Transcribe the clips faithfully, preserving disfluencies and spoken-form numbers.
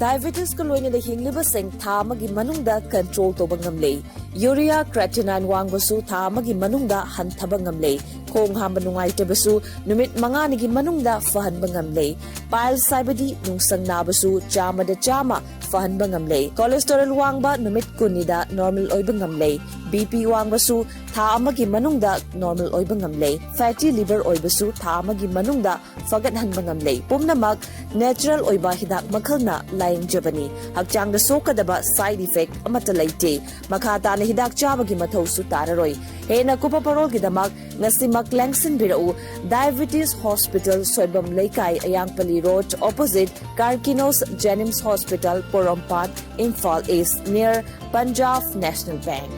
Diabetesꯀ ꯂꯣꯏꯅꯅ ꯍꯤꯡꯂꯤꯕꯁꯤꯡ ꯊꯥ ꯑꯃꯒꯤ ꯃꯅꯨꯡꯗ control ꯇꯧꯕ ꯉꯝꯂꯦ꯫ Urea creatinine ꯋꯥꯡꯕꯁꯨ ꯊꯥ ꯑꯃꯒꯤ ꯃꯅꯨꯡꯗ ꯍꯟꯊꯕ ꯉꯝꯂꯦ꯫ ꯈꯣꯡ ꯍꯥꯝꯕ ꯅꯨꯡꯉꯥꯏꯇꯕꯁꯨ ꯅꯨꯃꯤꯠ ꯃꯉꯥꯅꯤꯒꯤ ꯃꯅꯨꯡꯗ ꯐꯍꯟꯕ ꯉꯝꯂꯦ꯫ Piles ꯍꯥꯏꯕꯗꯤ ꯅꯨꯡꯁꯪ ꯅꯥꯕꯁꯨ ꯆꯥꯝꯃꯗ ꯆꯥꯝꯃ ꯐꯍꯟꯕ ꯉꯝꯂꯦ꯫ Cholesterol ꯋꯥꯡꯕ ꯅꯨꯃꯤꯠ ꯀꯨꯟꯅꯤꯗ normal ꯑꯣꯏꯕ ꯉꯝꯂꯦ꯫ BP ꯋꯥꯡꯕꯁꯨ ꯊꯥ ꯑꯃꯒꯤ ꯃꯅꯨꯡꯗ normal ꯑꯣꯏꯕ ꯉꯝꯂꯦ꯫ Fatty liver ꯑꯣꯏꯕꯁꯨ ꯊꯥ ꯑꯃꯒꯤ ꯃꯅꯨꯡꯗ ꯐꯒꯠꯍꯟꯕ ꯉꯝꯂꯦ꯫ ꯄꯨꯝꯅꯃꯛ natural ꯑꯣꯏꯕ ꯍꯤꯗꯥꯛ ꯃꯈꯜꯅ ꯂꯥꯌꯦꯡꯖꯕꯅꯤ꯫ ꯍꯛꯆꯥꯡꯗ ꯁꯣꯛꯀꯗꯕ side effect ꯑꯃꯠꯇ ꯂꯩꯇꯦ꯫ ꯃꯈꯥ ꯇꯥꯅ ꯍꯤꯗꯥꯛ ꯆꯥꯕꯒꯤ ꯃꯊꯧꯁꯨ ꯇꯥꯔꯔꯣꯏ꯫ ꯍꯦꯟꯅ ꯀꯨꯞꯄ ꯄꯔꯣꯜꯒꯤꯗꯃꯛ ꯉꯁꯤꯃꯛ ꯂꯦꯡꯁꯤꯟꯕꯤꯔꯛꯎ꯫ Diabetes Hospital, ꯁꯣꯏꯕꯝ ꯂꯩꯀꯥꯏ, ꯑꯌꯥꯡꯄꯜꯂꯤ Road, opposite Karkinos Jenims Hospital, ꯄꯣꯔꯣꯝꯄꯥꯠ, Imphal East, near Punjab National Bank꯫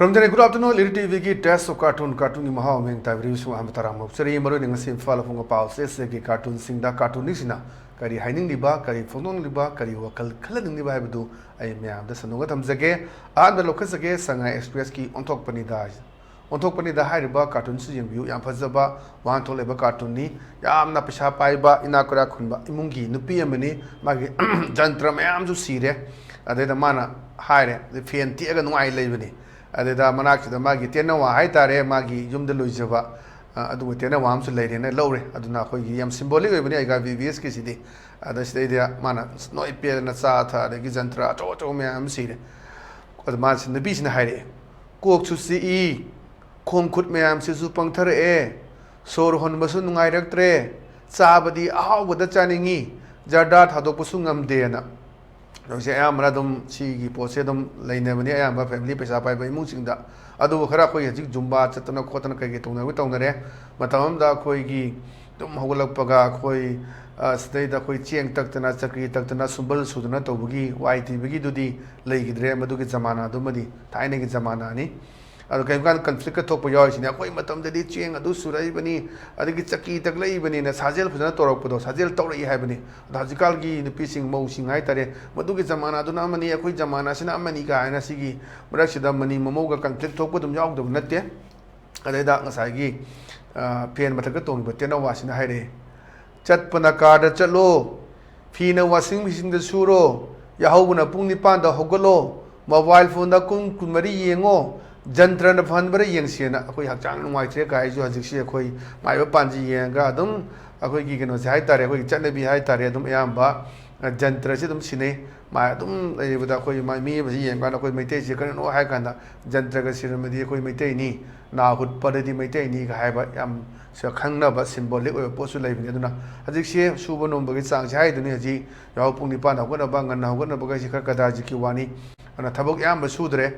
ꯈꯨꯔꯨꯝꯖꯔꯤ꯫ Good afternoon, ꯂꯤꯔꯤ ꯇꯤꯚꯤꯒꯤ Taste of Cartoon, ꯀꯥꯔꯇꯨꯟꯒꯤ ꯃꯍꯥꯎ ꯑꯃ ꯇꯥꯕꯤꯔꯤꯕꯁꯤꯡꯕꯨ ꯑꯍꯥꯟꯕ ꯇꯔꯥꯝꯅ ꯑꯣꯛꯆꯔꯤ꯫ ꯃꯔꯨꯑꯣꯏꯅ ꯉꯁꯤ ꯏꯝꯐꯥꯜ ꯐꯣꯡꯕ ꯄꯥꯎ ꯆꯦꯁꯤꯡꯒꯤ ꯀꯥꯔꯇꯨꯟꯁꯤꯡꯗ ꯀꯥꯔꯇꯨꯟꯅꯤꯁꯤꯅ ꯀꯔꯤ ꯍꯥꯏꯅꯤꯡꯂꯤꯕ, ꯀꯔꯤ ꯐꯣꯡꯗꯣꯛꯅꯤꯡꯂꯤꯕ, ꯀꯔꯤ ꯋꯥꯈꯜ ꯈꯜꯍꯟꯅꯤꯡꯂꯤꯕ ꯍꯥꯏꯕꯗꯨ ꯑꯩ ꯃꯌꯥꯝꯗ ꯁꯟꯗꯣꯛꯅ ꯊꯝꯖꯒꯦ꯫ ꯑꯍꯥꯟꯕ ꯂꯧꯈꯠꯆꯒꯦ, ꯁꯉꯥꯏ ꯑꯦꯛꯁꯄ꯭ꯔꯦꯁꯀꯤ ꯑꯣꯟꯊꯣꯛꯄꯅꯤꯗ꯫ ꯑꯣꯟꯊꯣꯛꯄꯅꯤꯗ ꯍꯥꯏꯔꯤꯕ ꯀꯥꯔꯇꯨꯟꯁꯤ ꯌꯦꯡꯕꯤꯌꯨ꯫ ꯌꯥꯝ ꯐꯖꯕ ꯋꯥꯍꯟꯊꯣꯛ ꯂꯩꯕ ꯀꯥꯔꯇꯨꯟꯅꯤ꯫ ꯌꯥꯝꯅ ꯄꯩꯁꯥ ꯄꯥꯏꯕ, ꯏꯅꯥꯛ ꯀꯩꯔꯥꯛ ꯈꯨꯟꯕ ꯏꯃꯨꯡꯒꯤ ꯅꯨꯄꯤ ꯑꯃꯅꯤ꯫ ꯃꯥꯒꯤ ꯖꯟꯇ꯭ꯔ ꯃꯌꯥꯝꯁꯨ ꯁꯤꯔꯦ꯫ ꯑꯗꯩꯗ ꯃꯥꯅ ꯍꯥꯏꯔꯦ, ꯑꯗꯩ ꯐꯦꯟ ꯇꯦꯛꯑꯒ ꯅꯨꯡꯉꯥꯏ ꯂꯩꯕꯅꯤ꯫ ꯑꯗꯩꯗ ꯃꯅꯥꯛꯁꯤꯗ ꯃꯥꯒꯤ ꯇꯦꯅꯋꯥ ꯍꯥꯏꯇꯥꯔꯦ, ꯃꯥꯒꯤ ꯌꯨꯝꯗ ꯂꯣꯏꯖꯕ, ꯑ, ꯑꯗꯨꯒꯨꯝꯕ ꯇꯦꯅꯋꯥ ꯑꯃꯁꯨ ꯂꯩꯔꯦꯅ ꯂꯧꯔꯦ꯫ ꯑꯗꯨꯅ ꯑꯩꯈꯣꯏꯒꯤ ꯌꯥꯝ symbolic ꯑꯣꯏꯕꯅꯤ ꯑꯩꯒ ꯕꯤ ꯕꯤ ꯑꯦꯁꯀꯤꯁꯤꯗꯤ꯫ ꯑꯗ ꯁꯤꯗꯩꯗ ꯃꯥꯅ ꯅꯣꯏ ꯄꯦꯗꯅ ꯆꯥ ꯊꯛ ꯑꯗꯒꯤ ꯖꯟꯇ꯭ꯔ ꯑꯆꯧ ꯑꯆꯧꯕ ꯃꯌꯥꯝ ꯑꯃ ꯁꯤꯔꯦ꯫ ꯑꯗ ꯃꯥꯁꯤ, ꯅꯨꯄꯤꯁꯤꯅ ꯍꯥꯏꯔꯛꯑꯦ, "ꯀꯣꯛꯁꯨ ꯆꯤꯛꯏ, ꯈꯣꯡ ꯈꯨꯠ ꯃꯌꯥꯝꯁꯤꯁꯨ ꯄꯪꯊꯔꯛꯑꯦ, ꯁꯣꯔ ꯍꯣꯟꯕꯁꯨ ꯅꯨꯡꯉꯥꯏꯔꯛꯇ꯭ꯔꯦ, ꯆꯥꯕꯗꯤ ꯑꯍꯥꯎꯕꯗ ꯆꯥꯅꯤꯡꯉꯤ, ꯖꯔꯗꯥ ꯊꯥꯗꯣꯛꯄꯁꯨ ꯉꯝꯗꯦꯅ"꯫ ꯍꯧꯖꯤꯛꯁꯦ ꯑꯌꯥꯝꯕꯅ ꯑꯗꯨꯝ ꯁꯤꯒꯤ ꯄꯣꯠꯁꯦ ꯑꯗꯨꯝ ꯂꯩꯅꯕꯅꯤ, ꯑꯌꯥꯝꯕ ꯐꯦꯃꯤꯂꯤ ꯄꯩꯁꯥ ꯄꯥꯏꯕ ꯏꯃꯨꯡꯁꯤꯡꯗ꯫ ꯑꯗꯨꯕꯨ ꯈꯔ ꯑꯩꯈꯣꯏ ꯍꯧꯖꯤꯛ ꯖꯨꯝꯕꯥ ꯆꯠꯇꯅ ꯈꯣꯠꯇꯅ ꯀꯩꯀꯩ ꯇꯧꯅꯕ ꯇꯧꯅꯔꯦ꯫ ꯃꯇꯝ ꯑꯃꯗ ꯑꯩꯈꯣꯏꯒꯤ ꯑꯗꯨꯝ ꯍꯧꯒꯠꯂꯛꯄꯒ ꯑꯩꯈꯣꯏ, ꯑ, ꯁꯤꯗꯩꯗ ꯑꯩꯈꯣꯏ ꯆꯦꯡ ꯇꯛꯇꯅ, ꯆꯀ꯭ꯔꯤ ꯇꯛꯇꯅ, ꯁꯨꯝꯕꯜ ꯁꯨꯗꯅ ꯇꯧꯕꯒꯤ ꯋꯥꯏ ꯇꯤꯕꯒꯤꯗꯨꯗꯤ ꯂꯩꯈꯤꯗ꯭ꯔꯦ꯫ ꯃꯗꯨꯒꯤ ꯖꯃꯥꯅꯥꯗꯨꯃꯗꯤ ꯊꯥꯏꯅꯒꯤ ꯖꯃꯥꯅꯥꯅꯤ꯫ ꯑꯗꯣ ꯀꯔꯤꯒꯨꯝꯕ ꯀꯥꯟꯗ ꯀꯟꯐ꯭ꯂꯤꯛꯀ ꯊꯣꯛꯄ ꯌꯥꯎꯔꯤꯁꯤꯅꯦ, "ꯑꯩꯈꯣꯏ ꯃꯇꯝꯗꯗꯤ ꯆꯦꯡ ꯑꯗꯨ ꯁꯨꯔꯛꯏꯕꯅꯤ, ꯑꯗꯒꯤ ꯆꯀ꯭ꯔꯤ ꯇꯛꯂꯛꯏꯕꯅꯤꯅ" ꯁꯥꯖꯦꯜ ꯐꯖꯅ ꯇꯧꯔꯛꯄꯗꯣ, ꯁꯥꯖꯦꯜ ꯇꯧꯔꯛꯏ ꯍꯥꯏꯕꯅꯤ꯫ ꯑꯗꯣ ꯍꯧꯖꯤꯛꯀꯥꯟꯒꯤ ꯅꯨꯄꯤꯁꯤꯡ, ꯃꯧꯁꯤꯡ ꯍꯥꯏꯇꯥꯔꯦ, "ꯃꯗꯨꯒꯤ ꯖꯃꯥꯅꯥꯗꯨꯅ ꯑꯃꯅꯤ, ꯑꯩꯈꯣꯏ ꯖꯃꯥꯅꯥꯁꯤꯅ ꯑꯃꯅꯤ" ꯀꯥꯏꯅ ꯁꯤꯒꯤ ꯃꯔꯛꯁꯤꯗ ꯃꯅꯤ ꯃꯃꯧꯒ ꯀꯟꯐ꯭ꯂꯤꯛ ꯊꯣꯛꯄ ꯑꯗꯨꯝ ꯌꯥꯎꯗꯕ ꯅꯠꯇꯦ꯫ ꯑꯗꯩꯗ ꯉꯁꯥꯏꯒꯤ, ꯑ, ꯐꯦꯟ ꯃꯊꯛꯇ ꯇꯣꯡꯉꯤꯕ ꯇꯦꯅꯋꯥꯁꯤꯅ ꯍꯥꯏꯔꯛꯑꯦ, "ꯆꯠꯄꯅ ꯀꯥꯔꯗ ꯆꯠꯂꯣ, ꯐꯤꯅ ꯋꯥꯁꯤꯡ ꯃꯦꯆꯤꯟꯗ ꯁꯨꯔꯣ, ꯌꯥꯍꯧꯕꯅ ꯄꯨꯡ ꯅꯤꯄꯥꯟꯗ ꯍꯧꯒꯠꯂꯣ, ꯃꯣꯕꯥꯏꯜ ꯐꯣꯟꯗ ꯄꯨꯡ ꯀꯨꯟꯃꯔꯤ ꯌꯦꯡꯉꯣ, ꯖꯟꯇ꯭ꯔꯅ ꯐꯍꯟꯕꯔ ꯌꯦꯡꯁꯦꯅ" ꯑꯩꯈꯣꯏ ꯍꯛꯆꯥꯡ ꯅꯨꯡꯉꯥꯏꯇ꯭ꯔꯦ ꯀꯥꯏꯁꯨ ꯍꯧꯖꯤꯛꯁꯤ ꯑꯩꯈꯣꯏ ꯃꯥꯏꯕ ꯄꯥꯟꯖꯤ ꯌꯦꯡꯉꯒ ꯑꯗꯨꯝ ꯑꯩꯈꯣꯏꯒꯤ ꯀꯩꯅꯣꯁꯦ ꯍꯥꯏꯇꯥꯔꯦ, ꯑꯩꯈꯣꯏꯒꯤ ꯆꯠꯅꯕꯤ ꯍꯥꯏꯇꯥꯔꯦ, ꯑꯗꯨꯝ ꯑꯌꯥꯝꯕ, ꯑ, ꯖꯟꯇ꯭ꯔꯁꯦ ꯑꯗꯨꯝ ꯁꯤꯟꯅꯩ꯫ ꯃꯥ ꯑꯗꯨꯝ ꯂꯩꯕꯗ ꯑꯩꯈꯣꯏ ꯃꯥ-, ꯃꯤ ꯑꯃꯁꯤ ꯌꯦꯡꯕꯀꯥꯟꯗ ꯑꯩꯈꯣꯏ ꯃꯩꯇꯩꯁꯦ ꯀꯔꯤꯅꯣ ꯍꯥꯏ ꯀꯥꯟꯗ ꯖꯟꯇ꯭ꯔꯒ ꯁꯤꯔꯝꯃꯗꯤ ꯑꯩꯈꯣꯏ ꯃꯩꯇꯩꯅꯤ, ꯅꯥ ꯍꯨꯠꯄꯗꯗꯤ ꯃꯩꯇꯩꯅꯤꯒ ꯍꯥꯏꯕ ꯌꯥꯝ ꯁ-, ꯈꯪꯅꯕ symbolic ꯑꯣꯏꯕ ꯄꯣꯠꯁꯨ ꯂꯩꯕꯅꯤ꯫ ꯑꯗꯨꯅ ꯍꯧꯖꯤꯛꯁꯦ ꯁꯨꯕ ꯅꯣꯝꯕꯒꯤ ꯆꯥꯡꯁꯦ ꯍꯥꯏꯗꯨꯅꯤ, ꯍꯧꯖꯤꯛ ꯌꯥꯍꯧ ꯄꯨꯡ ꯅꯤꯄꯥꯟꯗ ꯍꯧꯒꯠꯅꯕ, ꯉꯟꯅ ꯍꯧꯒꯠꯅꯕꯒ ꯍꯥꯏꯁꯦ ꯈꯔ ꯀꯗꯥꯖꯤꯠꯀꯤ ꯋꯥꯅꯤ꯫ ꯑꯗꯨꯅ ꯊꯕꯛ ꯑꯌꯥꯝꯕ ꯁꯨꯗ꯭ꯔꯦ꯫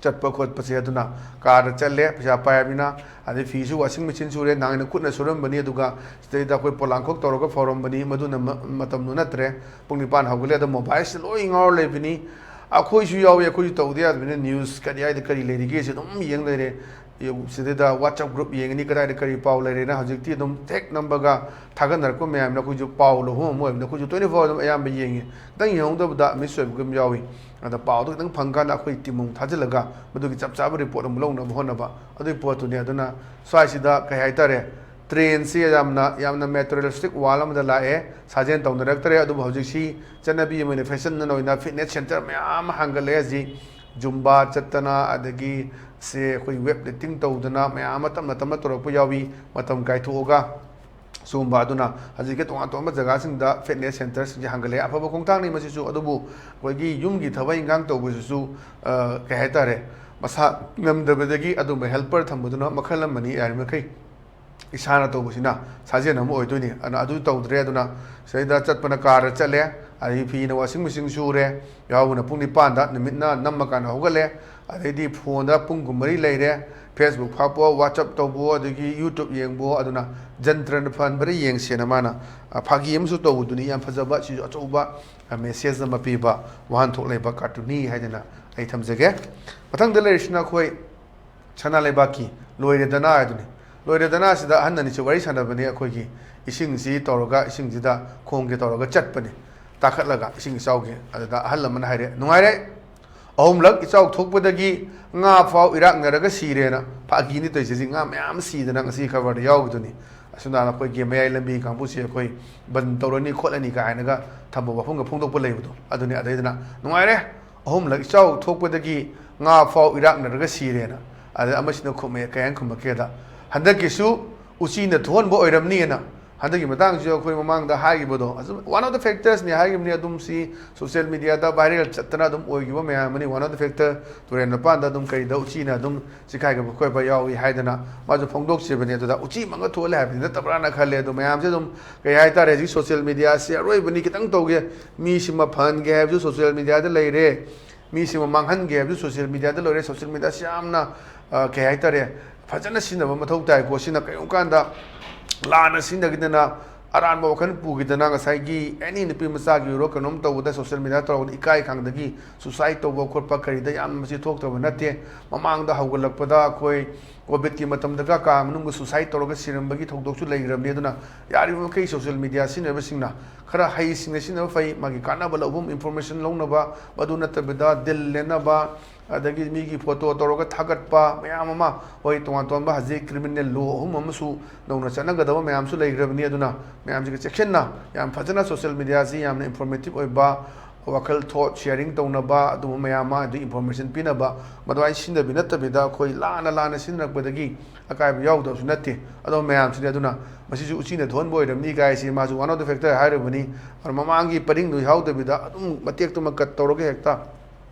ꯆꯠꯄ ꯈꯣꯠꯄꯁꯦ꯫ ꯑꯗꯨꯅ ꯀꯥꯔꯗ ꯆꯠꯂꯦ, ꯄꯩꯁꯥ ꯄꯥꯏꯔꯕꯅꯤꯅ, ꯑꯗꯩ ꯐꯤꯁꯨ washing machine ꯁꯨꯔꯦ, ꯅꯍꯥꯟꯒꯤꯅ ꯈꯨꯠꯅ ꯁꯨꯔꯝꯕꯅꯤ, ꯑꯗꯨꯒ ꯁꯤꯗꯩꯗ ꯑꯩꯈꯣꯏ ꯄꯣꯂꯥꯡꯈꯣꯛ ꯇꯧꯔꯒ ꯐꯧꯔꯝꯕꯅꯤ, ꯃꯗꯨꯅ ꯃ-, ꯃꯇꯝꯗꯨ ꯅꯠꯇ꯭ꯔꯦ꯫ ꯄꯨꯡ ꯅꯤꯄꯥꯟ ꯍꯧꯒꯠꯂꯦ, ꯑꯗꯣ ꯃꯣꯕꯥꯏꯜꯁꯤꯗ ꯂꯣꯏ ꯉꯥꯎꯔ ꯂꯩꯕꯅꯤ꯫ ꯑꯩꯈꯣꯏꯁꯨ ꯌꯥꯎꯏ, ꯑꯩꯈꯣꯏꯁꯨ ꯇꯧꯗ ꯌꯥꯗꯕꯅꯤꯅ news ꯀꯔꯤ ꯍꯥꯏꯗ ꯀꯔꯤ ꯂꯩꯔꯤꯒꯦꯁꯦ ꯑꯗꯨꯝ ꯌꯦꯡ ꯂꯩꯔꯦ꯫ ꯁꯤꯗꯩꯗ WhatsApp group ꯌꯦꯡꯉꯅꯤ, ꯀꯗꯥꯏꯗ ꯀꯔꯤ ꯄꯥꯎ ꯂꯩꯔꯦꯅ ꯍꯧꯖꯤꯛꯇꯤ ꯑꯗꯨꯝ ꯍꯦꯛ ꯅꯝꯕꯒ ꯊꯥꯒꯠꯅꯔꯛꯄ ꯃꯌꯥꯝꯅ ꯑꯩꯈꯣꯏꯁꯨ ꯄꯥꯎ ꯂꯧꯐꯝ ꯑꯃ ꯑꯣꯏꯕꯅꯤꯅ ꯑꯩꯈꯣꯏꯁꯨ twenty four ꯑꯗꯨꯝ ꯑꯌꯥꯝꯕ ꯌꯦꯡꯉꯤ꯫ ꯈꯤꯇꯪ ꯌꯦꯡꯍꯧꯗꯕꯗ miss ꯑꯣꯏꯕ ꯑꯗꯨꯝ ꯌꯥꯎꯏ꯫ ꯑꯗ ꯄꯥꯎꯗꯣ ꯈꯤꯇꯪ ꯐꯪꯀꯥꯟꯗ ꯑꯩꯈꯣꯏ team ꯑꯃꯨꯛ ꯊꯥꯖꯤꯜꯂꯒ ꯃꯗꯨꯒꯤ ꯆꯞ ꯆꯥꯕ report ꯑꯃꯨꯛ ꯂꯧꯅꯕ ꯍꯣꯠꯅꯕ, ꯑꯗꯨꯒꯤ ꯄꯣꯠꯇꯨꯅꯤ꯫ ꯑꯗꯨꯅ ꯁ꯭ꯋꯥꯏꯁꯤꯗ ꯀꯩ ꯍꯥꯏꯇꯥꯔꯦ, trendꯁꯤ ꯌꯥꯝꯅ, ꯌꯥꯝꯅ materialistic world ꯑꯃꯗ ꯂꯥꯛꯑꯦ, ꯁꯥꯖꯦꯜ ꯇꯧꯅꯔꯛꯇ꯭ꯔꯦ꯫ ꯑꯗꯨꯕꯨ ꯍꯧꯖꯤꯛꯁꯤ ꯆꯠꯅꯕꯤ ꯑꯃ ꯑꯣꯏꯅ fashion ꯑꯣꯏꯅ fitness center ꯃꯌꯥꯝ ꯑꯃ ꯍꯥꯡꯒꯠꯂꯛꯑꯦ ꯍꯧꯖꯤꯛ꯫ Zumba ꯆꯠꯇꯅ, ꯑꯗꯒꯤ ꯁꯦ ꯑꯩꯈꯣꯏ weight lifting ꯇꯧꯗꯅ ꯃꯌꯥꯝ ꯑꯃ ꯇꯞꯅ ꯇꯞꯅ ꯇꯧꯔꯛꯄ ꯌꯥꯎꯏ, ꯃꯇꯝ ꯀꯥꯏꯊꯣꯛꯑꯒ꯫ ꯁꯤꯒꯨꯝꯕ ꯑꯗꯨꯅ ꯍꯧꯖꯤꯛꯀꯤ ꯇꯣꯉꯥꯟ ꯇꯣꯉꯥꯟꯕ ꯖꯒꯥꯁꯤꯡꯗ fitness centerꯁꯤꯡꯁꯦ ꯍꯥꯡꯒꯠꯂꯛꯑꯦ꯫ ꯑꯐꯕ ꯈꯣꯡꯊꯥꯡꯅꯤ ꯃꯁꯤꯁꯨ꯫ ꯑꯗꯨꯕꯨ ꯑꯩꯈꯣꯏꯒꯤ ꯌꯨꯝꯒꯤ ꯊꯕꯛ ꯏꯟꯈꯥꯡ ꯇꯧꯕꯁꯤꯁꯨ, ꯑ, ꯀꯩ ꯍꯥꯏꯇꯥꯔꯦ, ꯃꯁꯥ ꯉꯝꯗꯕꯗꯒꯤ ꯑꯗꯨꯝꯕ helper ꯊꯝꯕꯗꯨꯅ ꯃꯈꯜ ꯑꯃꯅꯤ꯫ ꯌꯥꯔꯤꯃꯈꯩ ꯏꯁꯥꯅ ꯇꯧꯕꯁꯤꯅ ꯁꯥꯖꯦꯜ ꯑꯃ ꯑꯣꯏꯗꯣꯏꯅꯤ꯫ ꯑꯗꯨꯅ ꯑꯗꯨ ꯇꯧꯗ꯭ꯔꯦ꯫ ꯑꯗꯨꯅ ꯁꯤꯗꯩꯗ ꯆꯠꯄꯅ ꯀꯥꯔꯗ ꯆꯠꯂꯦ, ꯑꯗꯒꯤ ꯐꯤꯅ washing machine ꯁꯨꯔꯦ, ꯌꯥꯍꯧꯕꯅ ꯄꯨꯡ ꯅꯤꯄꯥꯟꯗ, ꯅꯨꯃꯤꯠꯅ ꯅꯝꯃꯀꯥꯟꯗ ꯍꯧꯒꯠꯂꯦ, ꯑꯗꯩꯗꯤ ꯐꯣꯟꯗ ꯄꯨꯡ ꯀꯨꯟꯃꯔꯤ ꯂꯩꯔꯦ, Facebook ꯐꯥꯛꯄꯣ, WhatsApp ꯇꯧꯕꯣ, ꯑꯗꯒꯤ YouTube ꯌꯦꯡꯕꯣ, ꯑꯗꯨꯅ ꯖꯟꯇ꯭ꯔꯅ ꯐꯍꯟꯕꯗ ꯌꯦꯡꯁꯦꯅ ꯃꯥꯅ, ꯑ, ꯐꯥꯒꯤ ꯑꯃꯁꯨ ꯇꯧꯕꯗꯨꯅꯤ꯫ ꯌꯥꯝ ꯐꯖꯕ, ꯁꯤꯁꯨ ꯑꯆꯧꯕ, ꯑ, message ꯑꯃ ꯄꯤꯕ ꯋꯥꯍꯟꯊꯣꯛ ꯂꯩꯕ cartoonꯅꯤ ꯍꯥꯏꯗꯅ ꯑꯩ ꯊꯝꯖꯒꯦ꯫ ꯃꯊꯪꯗ ꯂꯩꯔꯤꯁꯤꯅ ꯑꯩꯈꯣꯏ ꯁꯅꯥ ꯂꯩꯕꯥꯛꯀꯤ "ꯂꯣꯏꯔꯦꯗꯅ" ꯍꯥꯏꯗꯨꯅꯤ꯫ "ꯂꯣꯏꯔꯦꯗꯅ" ꯑꯁꯤꯗ ꯑꯍꯟ ꯑꯅꯤꯁꯦ ꯋꯥꯔꯤ ꯁꯥꯟꯅꯕꯅꯦ꯫ ꯑꯩꯈꯣꯏꯒꯤ ꯏꯁꯤꯡꯁꯤ ꯇꯧꯔꯒ, ꯏꯁꯤꯡꯁꯤꯗ ꯈꯣꯡꯒꯦ ꯇꯧꯔꯒ ꯆꯠꯄꯅꯤ, ꯇꯥꯈꯠꯂꯒ ꯏꯁꯤꯡ ꯏꯆꯥꯎꯒꯤ꯫ ꯑꯗꯨꯗ ꯑꯍꯜ ꯑꯃꯅ ꯍꯥꯏꯔꯦ, "ꯅꯨꯡꯉꯥꯏꯔꯦ, ꯑꯍꯨꯝꯂꯛ ꯏꯆꯥꯎ ꯊꯣꯛꯄꯗꯒꯤ ꯉꯥ ꯐꯥꯎ ꯏꯔꯥꯛꯅꯔꯒ ꯁꯤꯔꯦꯅ"꯫ ꯐꯥꯒꯤꯅꯤ ꯇꯧꯔꯤꯁꯦ, ꯁꯤ ꯉꯥ ꯃꯌꯥꯝ ꯁꯤꯗꯅ ꯉꯁꯤ ꯈꯕꯔꯗ ꯌꯥꯎꯈꯤꯗꯨꯅꯤ꯫ ꯑꯁꯨꯝꯅ ꯑꯩꯈꯣꯏꯒꯤ ꯃꯌꯥꯏ ꯂꯝꯕꯤ ꯀꯥꯡꯕꯨꯁꯦ ꯑꯩꯈꯣꯏ ꯕꯟ ꯇꯧꯔꯅꯤ ꯈꯣꯠꯂꯅꯤ ꯀꯥꯏꯅꯒ ꯊꯝꯕ ꯋꯥꯐꯝꯒ ꯐꯣꯡꯗꯣꯛꯄ ꯂꯩꯕꯗꯣ ꯑꯗꯨꯅꯤ꯫ ꯑꯗꯩꯗꯨꯅ "ꯅꯨꯡꯉꯥꯏꯔꯦ, ꯑꯍꯨꯝꯂꯛ ꯏꯆꯥꯎ ꯊꯣꯛꯄꯗꯒꯤ ꯉꯥ ꯐꯥꯎ ꯏꯔꯥꯛꯅꯔꯒ ꯁꯤꯔꯦꯅ"꯫ ꯑꯗ ꯑꯃꯁꯤꯅ ꯈꯨꯝꯃꯛꯑꯦ, ꯀꯩ ꯍꯥꯏꯅ ꯈꯨꯝꯃꯛꯀꯦꯗ, "ꯍꯟꯗꯛꯀꯤꯁꯨ ꯎꯆꯤꯅ ꯊꯣꯛꯍꯟꯕ ꯑꯣꯏꯔꯝꯅꯤꯅ"꯫ ꯍꯟꯗꯛꯀꯤ ꯃꯇꯥꯡꯁꯤꯁꯨ ꯑꯩꯈꯣꯏ ꯃꯃꯥꯡꯗ ꯍꯥꯏꯈꯤꯕꯗꯣ, ꯑꯁꯨꯝ one of the factorsꯅꯤ ꯍꯥꯏꯈꯤꯕꯅꯤ꯫ ꯑꯗꯨꯝ ꯁꯤ social mediaꯗ viral ꯆꯠꯇꯅ ꯑꯗꯨꯝ ꯑꯣꯏꯈꯤꯕ ꯃꯌꯥꯝ ꯑꯃꯅꯤ꯫ One of the factor, ꯇꯨꯔꯦꯜ ꯃꯄꯥꯟꯗ ꯑꯗꯨꯝ ꯀꯩꯗ ꯎꯆꯤꯅ ꯑꯗꯨꯝ ꯆꯤꯈꯥꯏꯒꯕ ꯈꯣꯠꯄ ꯌꯥꯎꯏ ꯍꯥꯏꯗꯅ ꯃꯥꯁꯨ ꯐꯣꯡꯗꯣꯛꯆꯕꯅꯤ꯫ ꯑꯗꯨꯗ ꯎꯆꯤꯃꯛꯅ ꯊꯣꯛꯍꯜꯂꯦ ꯍꯥꯏꯕꯗꯤ ꯅꯠꯇꯕ꯭ꯔꯥꯅ ꯈꯜꯂꯦ꯫ ꯑꯗꯣ ꯃꯌꯥꯝꯁꯦ ꯑꯗꯨꯝ, ꯀꯩ ꯍꯥꯏꯇꯥꯔꯦ, ꯍꯧꯖꯤꯛ social mediaꯁꯦ ꯑꯔꯣꯏꯕꯅꯤ, ꯈꯤꯇꯪ ꯇꯧꯒꯦ, ꯃꯤ ꯁꯤꯃ ꯐꯍꯟꯒꯦ ꯍꯥꯏꯕꯁꯨ social mediaꯗ ꯂꯩꯔꯦ, ꯃꯤ ꯁꯤꯃ ꯃꯥꯡꯍꯟꯒꯦ ꯍꯥꯏꯕꯁꯨ social mediaꯗ ꯂꯩꯔꯦ꯫ Social mediaꯁꯤ ꯌꯥꯝꯅ, ꯑ, ꯀꯩ ꯍꯥꯏꯇꯥꯔꯦ, ꯐꯖꯅ ꯁꯤꯖꯤꯟꯅꯕ ꯃꯊꯧ ꯇꯥꯏꯀꯣ꯫ ꯁꯤꯅ ꯀꯔꯤꯒꯨꯝꯕ ꯀꯥꯟꯗ ꯂꯥꯟꯅ ꯁꯤꯖꯤꯟꯅꯈꯤꯗꯅ, ꯑꯔꯥꯟꯕ ꯋꯥꯈꯜ ꯄꯨꯈꯤꯗꯅ, ꯉꯁꯥꯏꯒꯤ any ꯅꯨꯄꯤ ꯃꯆꯥꯒꯤ ꯑꯣꯏꯔꯣ, ꯀꯩꯅꯣꯝ ꯇꯧꯕꯗ social media ꯇꯧꯔꯒꯗꯤ ꯏꯀꯥꯏ ꯈꯪꯗꯒꯤ suicide ꯇꯧꯕ ꯈꯣꯠꯄ ꯀꯔꯤꯗ ꯌꯥꯝꯅ ꯃꯁꯤ ꯊꯣꯛꯇꯕ ꯅꯠꯇꯦ꯫ ꯃꯃꯥꯡꯗ ꯍꯧꯒꯠꯂꯛꯄꯗ ꯑꯩꯈꯣꯏ COVIDꯀꯤ ꯃꯇꯝꯗꯒ ꯀꯥ ꯃꯅꯨꯡꯗ suicide ꯇꯧꯔꯒ ꯁꯤꯔꯝꯕꯒꯤ ꯊꯧꯗꯣꯛꯁꯨ ꯂꯩꯈ꯭ꯔꯕꯅꯤ꯫ ꯑꯗꯨꯅ ꯌꯥꯔꯤꯕ ꯃꯈꯩ social mediaꯁꯤꯡꯅ ꯈꯔ ꯍꯩꯁꯤꯡꯅ ꯁꯤꯖꯤꯟꯅꯕ ꯐꯩ꯫ ꯃꯥꯒꯤ ꯀꯥꯟꯅꯕ ꯂꯧꯐꯝ, information ꯂꯧꯅꯕ, ꯃꯗꯨ ꯅꯠꯇꯕꯤꯗ ꯗꯤꯜ ꯂꯦꯟꯅꯕ, ꯑꯗꯒꯤ ꯃꯤꯒꯤ photo ꯇꯧꯔꯒ ꯊꯥꯒꯠꯄ ꯃꯌꯥꯝ ꯑꯃ, ꯍꯣꯏ, ꯇꯣꯉꯥꯟ ꯇꯣꯉꯥꯟꯕ ꯍꯧꯖꯤꯛ criminal law ꯑꯍꯨꯝ ꯑꯃꯁꯨ ꯅꯧꯅ ꯆꯠꯅꯒꯗꯕ ꯃꯌꯥꯝꯁꯨ ꯂꯩꯈ꯭ꯔꯕꯅꯤ꯫ ꯑꯗꯨꯅ ꯃꯌꯥꯝꯁꯤꯒ ꯆꯦꯛꯁꯤꯟꯅ ꯌꯥꯝ ꯐꯖꯅ social mediaꯁꯤ ꯌꯥꯝꯅ informative ꯑꯣꯏꯕ, ꯋꯥꯈꯜ thought sharing ꯇꯧꯅꯕ, ꯑꯗꯨꯒꯨꯝꯕ ꯃꯌꯥꯝ ꯑꯃ, ꯑꯗꯨ information ꯄꯤꯅꯕ, ꯃꯗꯨꯃꯥꯏꯅ ꯁꯤꯖꯤꯟꯅꯕꯤ ꯅꯠꯇꯕꯤꯗ ꯑꯩꯈꯣꯏ ꯂꯥꯟꯅ ꯂꯥꯟꯅ ꯁꯤꯖꯤꯟꯅꯔꯛꯄꯗꯒꯤ ꯑꯀꯥꯏꯕ ꯌꯥꯎꯗꯕꯁꯨ ꯅꯠꯇꯦ꯫ ꯑꯗꯨꯝꯕ ꯃꯌꯥꯝꯁꯤꯗꯤ, ꯑꯗꯨꯅ ꯃꯁꯤꯁꯨ ꯎꯆꯤꯅ ꯊꯣꯛꯍꯟꯕ ꯑꯣꯏꯔꯝꯅꯤ ꯀꯥꯏꯁꯤ ꯃꯥꯁꯨ one of the factor ꯍꯥꯏꯔꯨꯕꯅꯤ꯫ ꯑꯗꯨꯅ ꯃꯃꯥꯡꯒꯤ ꯄꯔꯤꯡꯗꯨ ꯌꯥꯎꯗꯕꯤꯗ ꯑꯗꯨꯝ ꯃꯇꯦꯛꯇꯨꯃ cut ꯇꯧꯔꯒ ꯍꯦꯛꯇ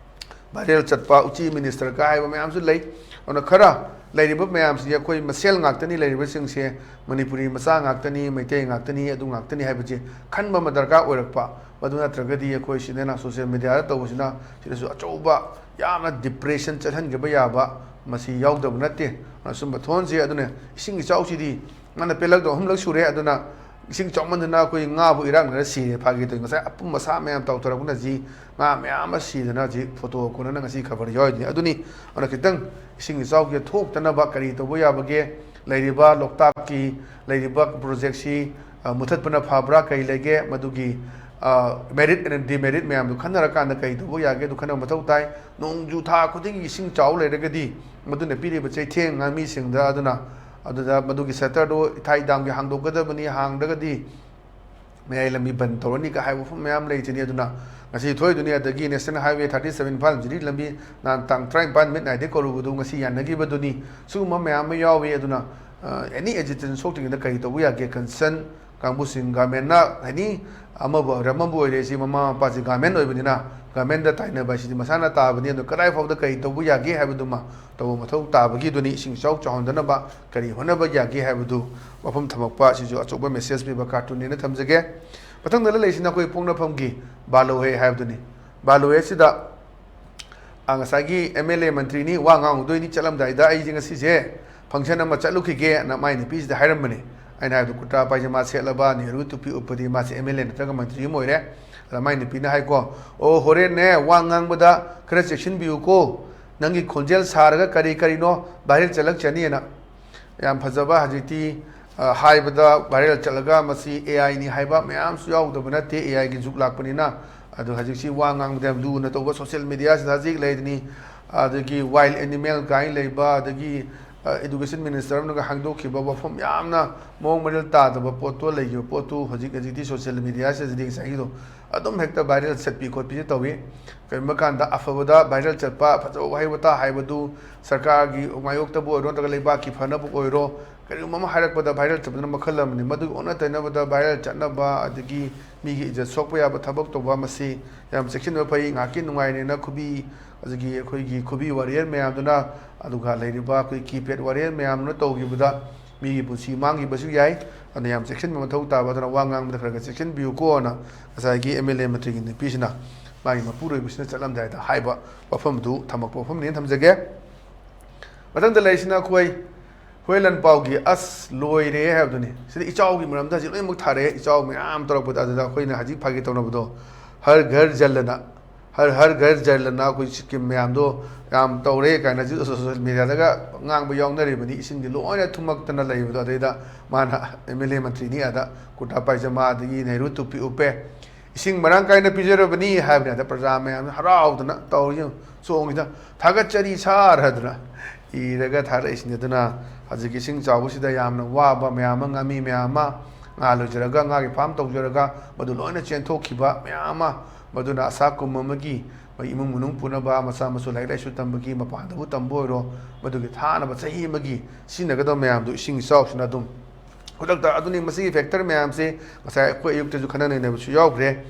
viral ꯆꯠꯄ ꯎꯆꯤ minister ꯀꯥ ꯍꯥꯏꯕ ꯃꯌꯥꯝꯁꯨ ꯂꯩ꯫ ꯑꯗꯨꯅ ꯈꯔ ꯂꯩꯔꯤꯕ ꯃꯌꯥꯝꯁꯤꯗꯤ ꯑꯩꯈꯣꯏ ꯃꯁꯦꯜ ꯉꯥꯛꯇꯅꯤ, ꯂꯩꯔꯤꯕꯁꯤꯡꯁꯦ ꯃꯅꯤꯄꯨꯔꯤ ꯃꯆꯥ ꯉꯥꯛꯇꯅꯤ, ꯃꯩꯇꯩ ꯉꯥꯛꯇꯅꯤ, ꯑꯗꯨ ꯉꯥꯛꯇꯅꯤ ꯍꯥꯏꯕꯁꯦ ꯈꯟꯕ ꯑꯃ ꯗꯔꯀꯥꯔ ꯑꯣꯏꯔꯛꯄ꯫ ꯃꯗꯨ ꯅꯠꯇ꯭ꯔꯒꯗꯤ ꯑꯩꯈꯣꯏ ꯁꯤꯗꯅ social media ꯗ ꯇꯧꯕꯁꯤꯅ ꯁꯤꯗꯁꯨ ꯑꯆꯧꯕ ꯌꯥꯝꯅ depression ꯆꯠꯍꯟꯒꯕ ꯌꯥꯕ ꯃꯁꯤ ꯌꯥꯎꯗꯕ ꯅꯠꯇꯦ꯫ ꯑꯁꯨꯝꯕ ꯊꯣꯟꯁꯤ ꯑꯗꯨꯅ ꯏꯁꯤꯡ ꯏꯆꯥꯎꯁꯤꯗꯤ ꯃꯥꯅ ꯄꯦꯜꯂꯛꯇ ꯑꯍꯨꯝꯂꯛ ꯁꯨꯔꯦ꯫ ꯑꯗꯨꯅ ꯏꯁꯤꯡ ꯆꯥꯎꯃꯟꯗꯅ ꯑꯩꯈꯣꯏ ꯉꯥꯕꯨ ꯏꯔꯥꯛꯅꯔ ꯁꯤꯔꯦ꯫ ꯐꯥꯒꯤ ꯇꯧꯏ꯫ ꯉꯁꯥꯏ ꯑꯄꯨꯝ ꯑꯁꯥ ꯃꯌꯥꯝ ꯇꯥꯎꯊꯔꯛꯄꯅ ꯍꯧꯖꯤꯛ ꯉꯥ ꯃꯌꯥꯝ ꯑꯃ ꯁꯤꯗꯅ ꯍꯧꯖꯤꯛ ꯐꯣꯇꯣ ꯀꯣꯟꯅꯅ ꯉꯁꯤ ꯈꯕꯔ ꯌꯥꯎꯔꯤꯗꯨꯅꯤ꯫ ꯑꯗꯨꯅꯤ ꯑꯗꯨꯅ ꯈꯤꯇꯪ ꯏꯁꯤꯡ ꯏꯆꯥꯎꯒꯤ ꯊꯣꯛꯇꯅꯕ ꯀꯔꯤ ꯇꯧꯕ ꯌꯥꯕꯒꯦ? ꯂꯩꯔꯤꯕ ꯂꯣꯛꯇꯥꯛꯀꯤ ꯂꯩꯔꯤꯕ ꯄ꯭ꯔꯣꯖꯦꯛꯁꯤ ꯑ, ꯃꯨꯊꯠꯄꯅ ꯐꯕ꯭ꯔꯥ? ꯀꯔꯤ ꯂꯩꯒꯦ? ꯃꯗꯨꯒꯤ merit and demerit ꯃꯌꯥꯝꯗꯨ ꯈꯟꯅꯔꯀꯥꯟꯗ ꯀꯔꯤ ꯇꯧꯕ ꯌꯥꯒꯦ? ꯑꯗꯨ ꯈꯟꯅꯕ ꯃꯊꯧ ꯇꯥꯏ꯫ ꯅꯣꯡꯖꯨ ꯊꯥ ꯈꯨꯗꯤꯡꯒꯤ ꯏꯁꯤꯡ ꯆꯥꯎ ꯂꯩꯔꯒꯗꯤ ꯃꯗꯨꯅ ꯄꯤꯔꯤꯕ ꯆꯩꯊꯦꯡ ꯉꯥꯃꯤꯁꯤꯡꯗ ꯑꯗꯨꯅ ꯑꯗꯨꯗ ꯃꯗꯨꯒꯤ ꯁꯇꯔꯗꯨ ꯏꯊꯥꯏ ꯗꯥꯝꯒꯤ ꯍꯥꯡꯗꯣꯛꯀꯗꯕꯅꯤ꯫ ꯍꯥꯡꯗ꯭ꯔꯒꯗꯤ ꯃꯌꯥꯏ ꯂꯝꯕꯤ ꯕꯟ ꯇꯧꯔꯅꯤꯒ ꯍꯥꯏꯕ ꯋꯥꯐꯝ ꯃꯌꯥꯝ ꯂꯩꯔꯤꯁꯤꯅꯤ꯫ ꯑꯗꯨꯅ ꯉꯁꯤ ꯊꯣꯛꯏꯗꯨꯅꯤ꯫ ꯑꯗꯒꯤ National Highway thirty seven Imphal ꯖꯤꯔꯤ ꯂꯝꯕꯤ ꯅꯍꯥꯟ ꯇꯥꯡ ꯇꯔꯥꯅꯤꯄꯥꯟ ꯃꯤꯠ ꯅꯥꯏꯗꯦ ꯀꯧꯔꯨꯕꯗꯨ ꯉꯁꯤ ꯌꯥꯅꯈꯤꯕꯗꯨꯅꯤ꯫ ꯁꯤꯒꯨꯝꯕ ꯃꯌꯥꯝ ꯑꯃ ꯌꯥꯎꯏ꯫ ꯑꯗꯨꯅ ꯑꯦꯅꯤ ꯑꯦꯖꯤꯇꯦꯁꯟ ꯊꯣꯛꯇ꯭ꯔꯤꯉꯩꯗ ꯀꯔꯤ ꯇꯧꯕ ꯌꯥꯒꯦ? ꯀꯟꯁꯔꯟ ꯀꯥꯡꯕꯨꯁꯤꯡ, ꯒꯃꯦꯟꯅ ꯑꯦꯅꯤ ꯑꯃꯕꯨ ꯑꯣꯏꯔꯦ ꯑꯃꯕꯨ ꯑꯣꯏꯔꯦ, ꯁꯤ ꯃꯃꯥ ꯃꯄꯥꯁꯤ ꯒꯃꯦꯟ ꯑꯣꯏꯕꯅꯤꯅ ꯒꯃꯦꯟꯗ ꯇꯥꯏꯅꯕ ꯍꯥꯏꯁꯤꯗꯤ ꯃꯁꯥꯅ ꯇꯥꯕꯅꯤ꯫ ꯑꯗꯨ ꯀꯗꯥꯏ ꯐꯥꯎꯗ ꯀꯔꯤ ꯇꯧꯕ ꯌꯥꯒꯦ ꯍꯥꯏꯕꯗꯨꯃ ꯇꯧꯕ ꯃꯊꯧ ꯇꯥꯕꯒꯤꯗꯨꯅꯤ꯫ ꯏꯁꯤꯡ ꯏꯆꯥꯎ ꯆꯥꯎꯍꯟꯗꯅꯕ ꯀꯔꯤ ꯍꯣꯠꯅꯕ ꯌꯥꯒꯦ ꯍꯥꯏꯕꯗꯨ ꯋꯥꯐꯝ ꯊꯝꯃꯛꯄ ꯑꯁꯤꯁꯨ ꯑꯆꯧꯕ ꯃꯦꯁꯦꯖ ꯄꯤꯕ ꯀꯥꯔꯇꯨꯟꯅꯦꯅ ꯊꯝꯖꯒꯦ꯫ ꯃꯊꯪꯗ ꯂꯩꯔꯤꯁꯤꯅ ꯑꯩꯈꯣꯏ ꯄꯣꯛꯅꯐꯝꯒꯤ ꯕꯥꯂꯣꯍꯦ ꯍꯥꯏꯕꯗꯨꯅꯤ꯫ ꯕꯥꯂꯣꯍꯦ ꯑꯁꯤꯗ ꯑ, ꯉꯁꯥꯏꯒꯤ ꯑꯦꯝ ꯑꯦꯜ ꯑꯦ ꯃꯟꯇ꯭ꯔꯤꯅꯤ ꯋꯥ ꯉꯥꯡꯉꯨꯗꯣꯏꯅꯤ, ꯆꯠꯂꯝꯗꯥꯏꯗ ꯑꯩꯁꯦ ꯉꯁꯤꯁꯦ ꯐꯪꯁꯟ ꯑꯃ ꯆꯠꯂꯨꯈꯤꯒꯦꯅ ꯃꯥꯏ ꯅꯨꯄꯤꯁꯤꯗ ꯍꯥꯏꯔꯝꯕꯅꯤ꯫ ꯑꯩꯅ ꯍꯥꯏꯕꯗꯣ ꯀꯨꯔꯇꯥ ꯄꯥꯏꯖꯃꯥ ꯁꯦꯠꯂꯕ, ꯅꯦꯍꯔꯨ ꯇꯨꯄꯤ ꯎꯞꯄꯗꯤ ꯃꯥꯁꯦ ꯑꯦꯝ ꯑꯦꯜ ꯑꯦ ꯅꯠꯇ꯭ꯔꯒ ꯃꯟꯇ꯭ꯔꯤ ꯑꯃ ꯑꯣꯏꯔꯦ꯫ ꯑꯗ ꯃꯥꯏ ꯅꯨꯄꯤꯅ ꯍꯥꯏꯀꯣ, "ꯑꯣ, ꯍꯣꯔꯦꯟꯅꯦ ꯋꯥ ꯉꯥꯡꯕꯗ ꯈꯔ ꯆꯦꯛꯁꯤꯟꯕꯤꯌꯨꯀꯣ, ꯅꯪꯒꯤ ꯈꯣꯟꯖꯦꯜ ꯁꯥꯔꯒ ꯀꯔꯤ ꯀꯔꯤꯅꯣ ꯚꯥꯏꯔꯦꯜ ꯆꯠꯂꯛꯆꯅꯤꯅ"꯫ ꯌꯥꯝ ꯐꯖꯕ ꯍꯧꯖꯤꯛꯇꯤ, ꯑ, ꯍꯥꯏꯕꯗ ꯚꯥꯏꯔꯦꯜ ꯆꯠꯂꯒ ꯃꯁꯤ ꯑꯦ ꯑꯥꯏꯅꯤ ꯍꯥꯏꯕ ꯃꯌꯥꯝꯁꯨ ꯌꯥꯎꯗꯕ ꯅꯠꯇꯦ꯫ ꯑꯦ ꯑꯥꯏꯒꯤ ꯖꯨꯛ ꯂꯥꯛꯄꯅꯤꯅ꯫ ꯑꯗꯨ ꯍꯧꯖꯤꯛꯁꯤ ꯋꯥ ꯉꯥꯡꯕꯗ ꯌꯥꯝ ꯂꯨꯅ ꯇꯧꯕ ꯁꯣꯁꯤꯌꯦꯜ ꯃꯦꯗꯤꯌꯥꯁꯤꯗ ꯍꯧꯖꯤꯛ ꯂꯩꯔꯤꯅꯤ꯫ ꯑꯗꯒꯤ ꯋꯥꯏꯜ ꯑꯦꯅꯤꯃꯦꯜ ꯀꯥꯏꯅ ꯂꯩꯕ, ꯑꯗꯒꯤ, ꯑ, ꯏꯗꯨꯀꯦꯁꯟ ꯃꯤꯅꯤꯁꯇꯔ ꯑꯃꯅꯒ ꯍꯥꯡꯗꯣꯛꯈꯤꯕ ꯋꯥꯐꯝ ꯌꯥꯝꯅ ꯃꯑꯣꯡ ꯃꯔꯤꯜ ꯇꯥꯗꯕ ꯄꯣꯠꯇꯣ ꯂꯩꯈꯤꯕ ꯄꯣꯠꯇꯨ ꯍꯧꯖꯤꯛ, ꯍꯧꯖꯤꯛꯇꯤ ꯁꯣꯁꯤꯌꯦꯜ ꯃꯦꯗꯤꯌꯥꯁꯤꯗꯗꯤ ꯉꯁꯥꯏꯒꯤꯗꯣ ꯑꯗꯨꯝ ꯍꯦꯛꯇ ꯚꯥꯏꯔꯦꯜ ꯆꯠꯄꯤ ꯈꯣꯠꯄꯤꯁꯦ ꯇꯧꯏ꯫ ꯀꯔꯤꯒꯨꯝꯕ ꯀꯥꯟꯗ ꯑꯐꯕꯗ ꯚꯥꯏꯔꯦꯜ ꯆꯠꯄ, ꯐꯖꯕ ꯋꯥꯍꯩ ꯋꯥꯇꯥ ꯍꯥꯏꯕꯗꯨ ꯁꯔꯀꯥꯔꯒꯤ ꯃꯥꯌꯣꯛꯇꯕꯨ ꯑꯣꯏꯔꯣ ꯅꯠꯇ꯭ꯔꯒ ꯂꯩꯕꯥꯛꯀꯤ ꯐꯅꯕ ꯑꯣꯏꯔꯣ, ꯀꯔꯤꯒꯨꯝꯕ ꯑꯃ ꯍꯥꯏꯔꯛꯄꯗ ꯚꯥꯏꯔꯦꯜ ꯆꯠꯄꯗꯨꯅ ꯃꯈꯜ ꯑꯃꯅꯤ꯫ ꯃꯗꯨꯒꯤ ꯑꯣꯟꯅ ꯇꯩꯅꯕꯗ ꯚꯥꯏꯔꯦꯜ ꯆꯠꯅꯕ, ꯑꯗꯒꯤ ꯃꯤꯒꯤ ꯏꯖꯠ ꯁꯣꯛꯄ ꯌꯥꯕ ꯊꯕꯛ ꯇꯧꯕ, ꯃꯁꯤ ꯌꯥꯝ ꯆꯦꯛꯁꯤꯟꯕ ꯐꯩ꯫ ꯉꯥꯏꯍꯥꯛꯀꯤ ꯅꯨꯡꯉꯥꯏꯅꯦꯅ ꯈꯨꯕꯤ, ꯑꯗꯒꯤ ꯑꯩꯈꯣꯏꯒꯤ ꯈꯨꯕꯤ ꯋꯥꯔꯤꯌꯔ ꯃꯌꯥꯝꯗꯨꯅ, ꯑꯗꯨꯒ ꯂꯩꯔꯤꯕ ꯑꯩꯈꯣꯏ ꯀꯤꯄꯦꯗ ꯋꯥꯔꯤꯌꯔ ꯃꯌꯥꯝꯗꯨꯅ ꯇꯧꯈꯤꯕꯗ ꯃꯤꯒꯤ ꯄꯨꯟꯁꯤ ꯃꯥꯡꯈꯤꯕꯁꯨ ꯌꯥꯏ꯫ ꯑꯗꯨꯅ ꯌꯥꯝ ꯆꯦꯛꯁꯤꯟꯕ ꯃꯊꯧ ꯇꯥꯕ꯫ ꯑꯗꯨꯅ ꯋꯥ ꯉꯥꯡꯕꯗ ꯈꯔ ꯈꯔ ꯆꯦꯛꯁꯤꯟꯕꯤꯌꯨꯀꯣꯅ ꯉꯁꯥꯏꯒꯤ ꯑꯦꯝ ꯑꯦꯜ ꯑꯦ ꯃꯟꯇ꯭ꯔꯤꯒꯤ ꯅꯨꯄꯤꯁꯤꯅ ꯃꯥꯒꯤ ꯃꯄꯨꯔꯣꯏꯕꯁꯤꯅ ꯆꯠꯂꯝꯗꯥꯏꯗ ꯍꯥꯏꯕ ꯋꯥꯐꯝꯗꯨ ꯊꯝꯃꯛꯄ ꯋꯥꯐꯝꯅꯦꯅ ꯊꯝꯖꯒꯦ꯫ ꯃꯊꯪꯗ ꯂꯩꯔꯤꯁꯤꯅ ꯑꯩꯈꯣꯏ ꯍꯨꯌꯦꯟ ꯂꯥꯟꯄꯥꯎꯒꯤ "ꯑꯁ ꯂꯣꯏꯔꯦ" ꯍꯥꯏꯕꯗꯨꯅꯤ꯫ ꯁꯤꯗ ꯏꯆꯥꯎꯒꯤ ꯃꯔꯝꯗ ꯍꯧꯖꯤꯛ ꯂꯣꯏꯅꯃꯛ ꯊꯥꯔꯛꯑꯦ꯫ ꯏꯆꯥꯎ ꯃꯌꯥꯝ ꯇꯧꯔꯛꯄꯗ ꯑꯗꯨꯗ ꯑꯩꯈꯣꯏꯅ ꯍꯧꯖꯤꯛ ꯐꯥꯒꯤ ꯇꯧꯅꯕꯗꯣ "ꯍꯔ ꯘꯔ ꯖꯜ" ꯑꯅ, "ꯍꯔ ꯍꯔ ꯘꯔ ꯖꯜ" ꯑꯅ ꯑꯩꯈꯣꯏ ꯁ꯭ꯀꯤꯝ ꯃꯌꯥꯝꯗꯣ ꯌꯥꯝ ꯇꯧꯔꯦ ꯀꯥꯏꯅ ꯍꯧꯖꯤꯛ ꯁꯣꯁꯤꯌꯦꯜ ꯃꯦꯗꯤꯌꯥꯗꯒ ꯉꯥꯡꯕ ꯌꯥꯎꯅꯔꯤꯕꯅꯤ꯫ ꯏꯁꯤꯡꯗꯤ ꯂꯣꯏꯅ ꯊꯨꯝꯃꯛꯇꯅ ꯂꯩꯕꯗꯣ꯫ ꯑꯗꯩꯗ ꯃꯥꯅ ꯑꯦꯝ ꯑꯦꯜ ꯑꯦ ꯃꯟꯇ꯭ꯔꯤꯅꯤ, ꯑꯗ ꯀꯨꯔꯇꯥ ꯄꯥꯏꯖꯃꯥ ꯑꯗꯒꯤ ꯅꯦꯍꯔꯨ ꯇꯨꯄꯤ ꯎꯞꯄꯦ꯫ "ꯏꯁꯤꯡ ꯃꯔꯥꯡ ꯀꯥꯏꯅ ꯄꯤꯖꯔꯕꯅꯤ" ꯍꯥꯏꯕꯅꯤ꯫ ꯑꯗ ꯄ꯭ꯔꯖꯥ ꯃꯌꯥꯝꯅ ꯍꯔꯥꯎꯗꯅ ꯇꯧꯔꯤ ꯆꯣꯡꯉꯤꯗ, "ꯊꯥꯒꯠꯆꯔꯤ ꯁꯥꯔ" ꯍꯥꯏꯗꯅ ꯏꯔꯒ ꯊꯥꯔꯛꯏꯁꯤꯅꯤ꯫ ꯑꯗꯨꯅ ꯍꯧꯖꯤꯛ ꯏꯁꯤꯡ ꯆꯥꯎꯕꯁꯤꯗ ꯌꯥꯝꯅ ꯋꯥꯕ ꯃꯌꯥꯝ ꯑꯃ, ꯉꯥꯃꯤ ꯃꯌꯥꯝ ꯑꯃ ꯉꯥ ꯂꯣꯏꯖꯔꯒ, ꯉꯥꯒꯤ ꯐꯥꯝ ꯇꯧꯖꯔꯒ, ꯃꯗꯨ ꯂꯣꯏꯅ ꯆꯦꯟꯊꯣꯛꯈꯤꯕ ꯃꯌꯥꯝ ꯑꯃ, ꯃꯗꯨꯅ ꯑꯁꯥ ꯀꯨꯝ ꯑꯃꯒꯤ ꯃꯣꯏ ꯏꯃꯨꯡ ꯃꯅꯨꯡ ꯄꯨꯅꯕ, ꯃꯆꯥ ꯃꯁꯨ ꯂꯥꯏꯔꯤꯛ ꯂꯥꯏꯁꯨ ꯇꯝꯕꯒꯤ, ꯃꯄꯥꯟꯗꯕꯨ ꯇꯝꯕ ꯑꯣꯏꯔꯣ, ꯃꯗꯨꯒꯤ ꯊꯥꯅꯕ ꯆꯍꯤ ꯑꯃꯒꯤ ꯁꯤꯖꯤꯟꯅꯒꯗꯕ ꯃꯌꯥꯝꯗꯨ ꯏꯁꯤꯡ ꯏꯆꯥꯎꯁꯤꯅ ꯑꯗꯨꯝ ꯈꯨꯗꯛꯇ꯫ ꯑꯗꯨꯅꯤ, ꯃꯁꯤꯒꯤ ꯐꯦꯛꯇꯔ ꯃꯌꯥꯝꯁꯦ ꯉꯁꯥꯏ ꯑꯩꯈꯣꯏ ꯑꯌꯨꯛꯇꯁꯨ ꯈꯟꯅ ꯅꯩꯅꯕꯁꯨ ꯌꯥꯎꯈ꯭ꯔꯦ꯫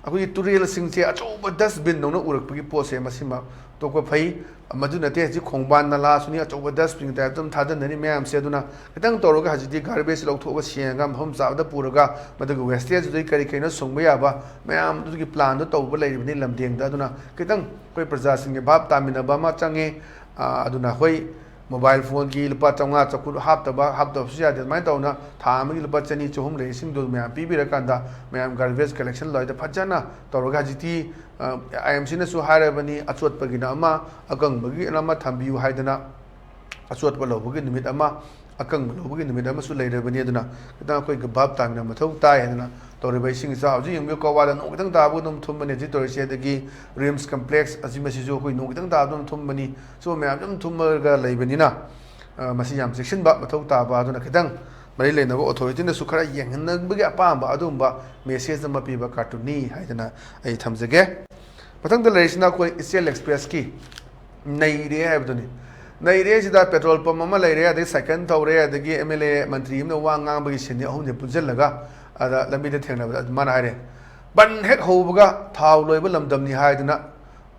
ꯑꯩꯈꯣꯏꯒꯤ ꯇꯨꯔꯦꯜꯁꯤꯡꯁꯦ ꯑꯆꯧꯕ ꯗꯁꯕꯤꯟꯗꯧꯅ ꯎꯔꯛꯄꯒꯤ ꯄꯣꯠꯁꯦ, ꯃꯁꯤꯃ ꯇꯣꯛꯄ ꯐꯩ꯫ ꯃꯗꯨ ꯅꯠꯇꯦ, ꯍꯧꯖꯤꯛ ꯈꯣꯡꯕꯥꯟ ꯅꯂꯥꯁꯨꯅꯤ, ꯑꯆꯧꯕ ꯗꯁꯕꯤꯟꯒꯤ ꯇꯥꯏꯞꯇ ꯑꯗꯨꯝ ꯊꯥꯗꯅꯔꯤ ꯃꯌꯥꯝꯁꯦ꯫ ꯑꯗꯨꯅ ꯈꯤꯇꯪ ꯇꯧꯔꯒ ꯍꯧꯖꯤꯛꯇꯤ ꯒꯥꯔꯕꯦꯖ ꯂꯧꯊꯣꯛꯑꯒ ꯁꯦꯡꯉꯒ ꯃꯐꯝ ꯆꯥꯕꯗ ꯄꯨꯔꯒ, ꯃꯗꯨꯒꯤ ꯋꯦꯁꯇꯦꯖꯇꯨꯗꯒꯤ ꯀꯔꯤ ꯀꯔꯤꯅꯣ ꯁꯨꯡꯕ ꯌꯥꯕ ꯃꯌꯥꯝꯗꯨꯒꯤ ꯄ꯭ꯂꯥꯟꯗꯣ ꯇꯧꯕ ꯂꯩꯔꯤꯕꯅꯤ ꯂꯝꯗꯦꯡꯗ꯫ ꯑꯗꯨꯅ ꯈꯤꯇꯪ ꯑꯩꯈꯣꯏ ꯄ꯭ꯔꯖꯥꯁꯤꯡꯒꯤ ꯚꯥꯞ ꯇꯥꯃꯤꯟꯅꯕ ꯑꯃ ꯆꯪꯉꯤ꯫ ꯑ, ꯑꯗꯨꯅ ꯑꯩꯈꯣꯏ ꯃꯣꯕꯥꯏꯜ ꯐꯣꯟꯒꯤ ꯂꯨꯄꯥ ꯆꯥꯝꯃꯉꯥ ꯆꯥꯇ꯭ꯔꯨꯛ ꯍꯥꯞꯇꯕ, ꯍꯥꯞꯇꯕꯁꯨ ꯌꯥꯗꯦ꯫ ꯑꯗꯨꯃꯥꯏꯅ ꯇꯧꯅ ꯊꯥ ꯑꯃꯒꯤ ꯂꯨꯄꯥ ꯆꯅꯤ ꯆꯍꯨꯝ ꯂꯩꯔꯤꯁꯤꯡꯗꯨ ꯃꯌꯥꯝ ꯄꯤꯕꯤꯔꯀꯥꯟꯗ ꯃꯌꯥꯝ ꯒꯥꯔꯕꯦꯖ ꯀꯂꯦꯛꯁꯟ ꯂꯣꯏꯗ ꯐꯖꯅ ꯇꯧꯔꯒ, ꯍꯧꯖꯤꯛꯇꯤ, ꯑ, ꯑꯥꯏ ꯑꯦꯝ ꯁꯤꯅꯁꯨ ꯍꯥꯏꯔꯕꯅꯤ, ꯑꯆꯣꯠꯄꯒꯤꯅ ꯑꯃ, ꯑꯀꯪꯕꯒꯤꯅ ꯑꯃ ꯊꯝꯕꯤꯌꯨ ꯍꯥꯏꯗꯅ, ꯑꯆꯣꯠꯄ ꯂꯧꯕꯒꯤ ꯅꯨꯃꯤꯠ ꯑꯃ, ꯑꯀꯪꯕ ꯂꯧꯕꯒꯤ ꯅꯨꯃꯤꯠ ꯑꯃꯁꯨ ꯂꯩꯔꯕꯅꯤ꯫ ꯑꯗꯨꯅ ꯈꯤꯇꯪ ꯑꯩꯈꯣꯏꯒꯤ ꯚꯥꯞ ꯇꯥꯃꯤꯟꯅꯕ ꯃꯊꯧ ꯇꯥꯏ ꯍꯥꯏꯗꯅ ꯇꯧꯔꯤꯕ ꯏꯁꯤꯡ ꯏꯆꯥꯎ ꯍꯧꯖꯤꯛ ꯌꯦꯡꯕꯤꯌꯨ, ꯀꯛꯋꯥꯗ ꯅꯣꯡ ꯈꯤꯇꯪ ꯇꯥꯕꯒ ꯑꯗꯨꯝ ꯊꯨꯝꯕꯅꯤ ꯍꯧꯖꯤꯛ ꯇꯧꯔꯤꯁꯦ꯫ ꯑꯗꯒꯤ ꯔꯤꯝꯁ ꯀꯝꯄ꯭ꯂꯦꯛꯁ ꯑꯁꯤ, ꯃꯁꯤꯁꯨ ꯑꯩꯈꯣꯏ ꯅꯣꯡ ꯈꯤꯇꯪ ꯇꯥꯕꯗ ꯑꯗꯨꯝ ꯊꯨꯝꯕꯅꯤ꯫ ꯁꯤꯒꯨꯝꯕ ꯃꯌꯥꯝꯁꯦ ꯑꯗꯨꯝ ꯊꯨꯝꯃꯒ ꯂꯩꯕꯅꯤꯅ, ꯑ, ꯃꯁꯤ ꯌꯥꯝ ꯆꯦꯛꯁꯤꯟꯕ ꯃꯊꯧ ꯇꯥꯕ꯫ ꯑꯗꯨꯅ ꯈꯤꯇꯪ ꯃꯔꯤ ꯂꯩꯅꯕ ꯑꯣꯊꯣꯔꯤꯇꯤꯅꯁꯨ ꯈꯔ ꯌꯦꯡꯍꯟꯅꯕꯒꯤ ꯑꯄꯥꯝꯕ ꯑꯗꯨꯒꯨꯝꯕ ꯃꯦꯁꯦꯖ ꯑꯃ ꯄꯤꯕ ꯀꯥꯔꯇꯨꯟꯅꯤ ꯍꯥꯏꯗꯅ ꯑꯩ ꯊꯝꯖꯒꯦ꯫ ꯃꯊꯪꯗ ꯂꯩꯔꯤꯁꯤꯅ ꯑꯩꯈꯣꯏ ꯏꯆꯦꯜ ꯑꯦꯛꯁꯄ꯭ꯔꯦꯁꯀꯤ "ꯅꯩꯔꯦ" ꯍꯥꯏꯕꯗꯨꯅꯤ꯫ ꯅꯩꯔꯦ ꯁꯤꯗ ꯄꯦꯇ꯭ꯔꯣꯜ ꯄꯝ ꯑꯃ ꯂꯩꯔꯦ, ꯑꯗꯒꯤ ꯁꯥꯏꯀꯜ ꯊꯧꯔꯦ, ꯑꯗꯒꯤ ꯑꯦꯝ ꯑꯦꯜ ꯑꯦ ꯃꯟꯇ꯭ꯔꯤ ꯑꯃꯅ ꯋꯥ ꯉꯥꯡꯕꯒꯤ ꯁꯤꯟꯅꯤ ꯑꯍꯨꯝꯁꯦ ꯄꯨꯟꯁꯤꯜꯂꯒ ꯑꯗ ꯂꯝꯕꯤꯗ ꯊꯦꯡꯅꯕꯗ ꯑꯗꯨ ꯃꯥꯅ ꯍꯥꯏꯔꯦ, "ꯕꯟ ꯍꯦꯛ ꯍꯧꯕꯒ ꯊꯥꯎ ꯂꯣꯏꯕ ꯂꯝꯗꯝꯅꯤ" ꯍꯥꯏꯗꯅ,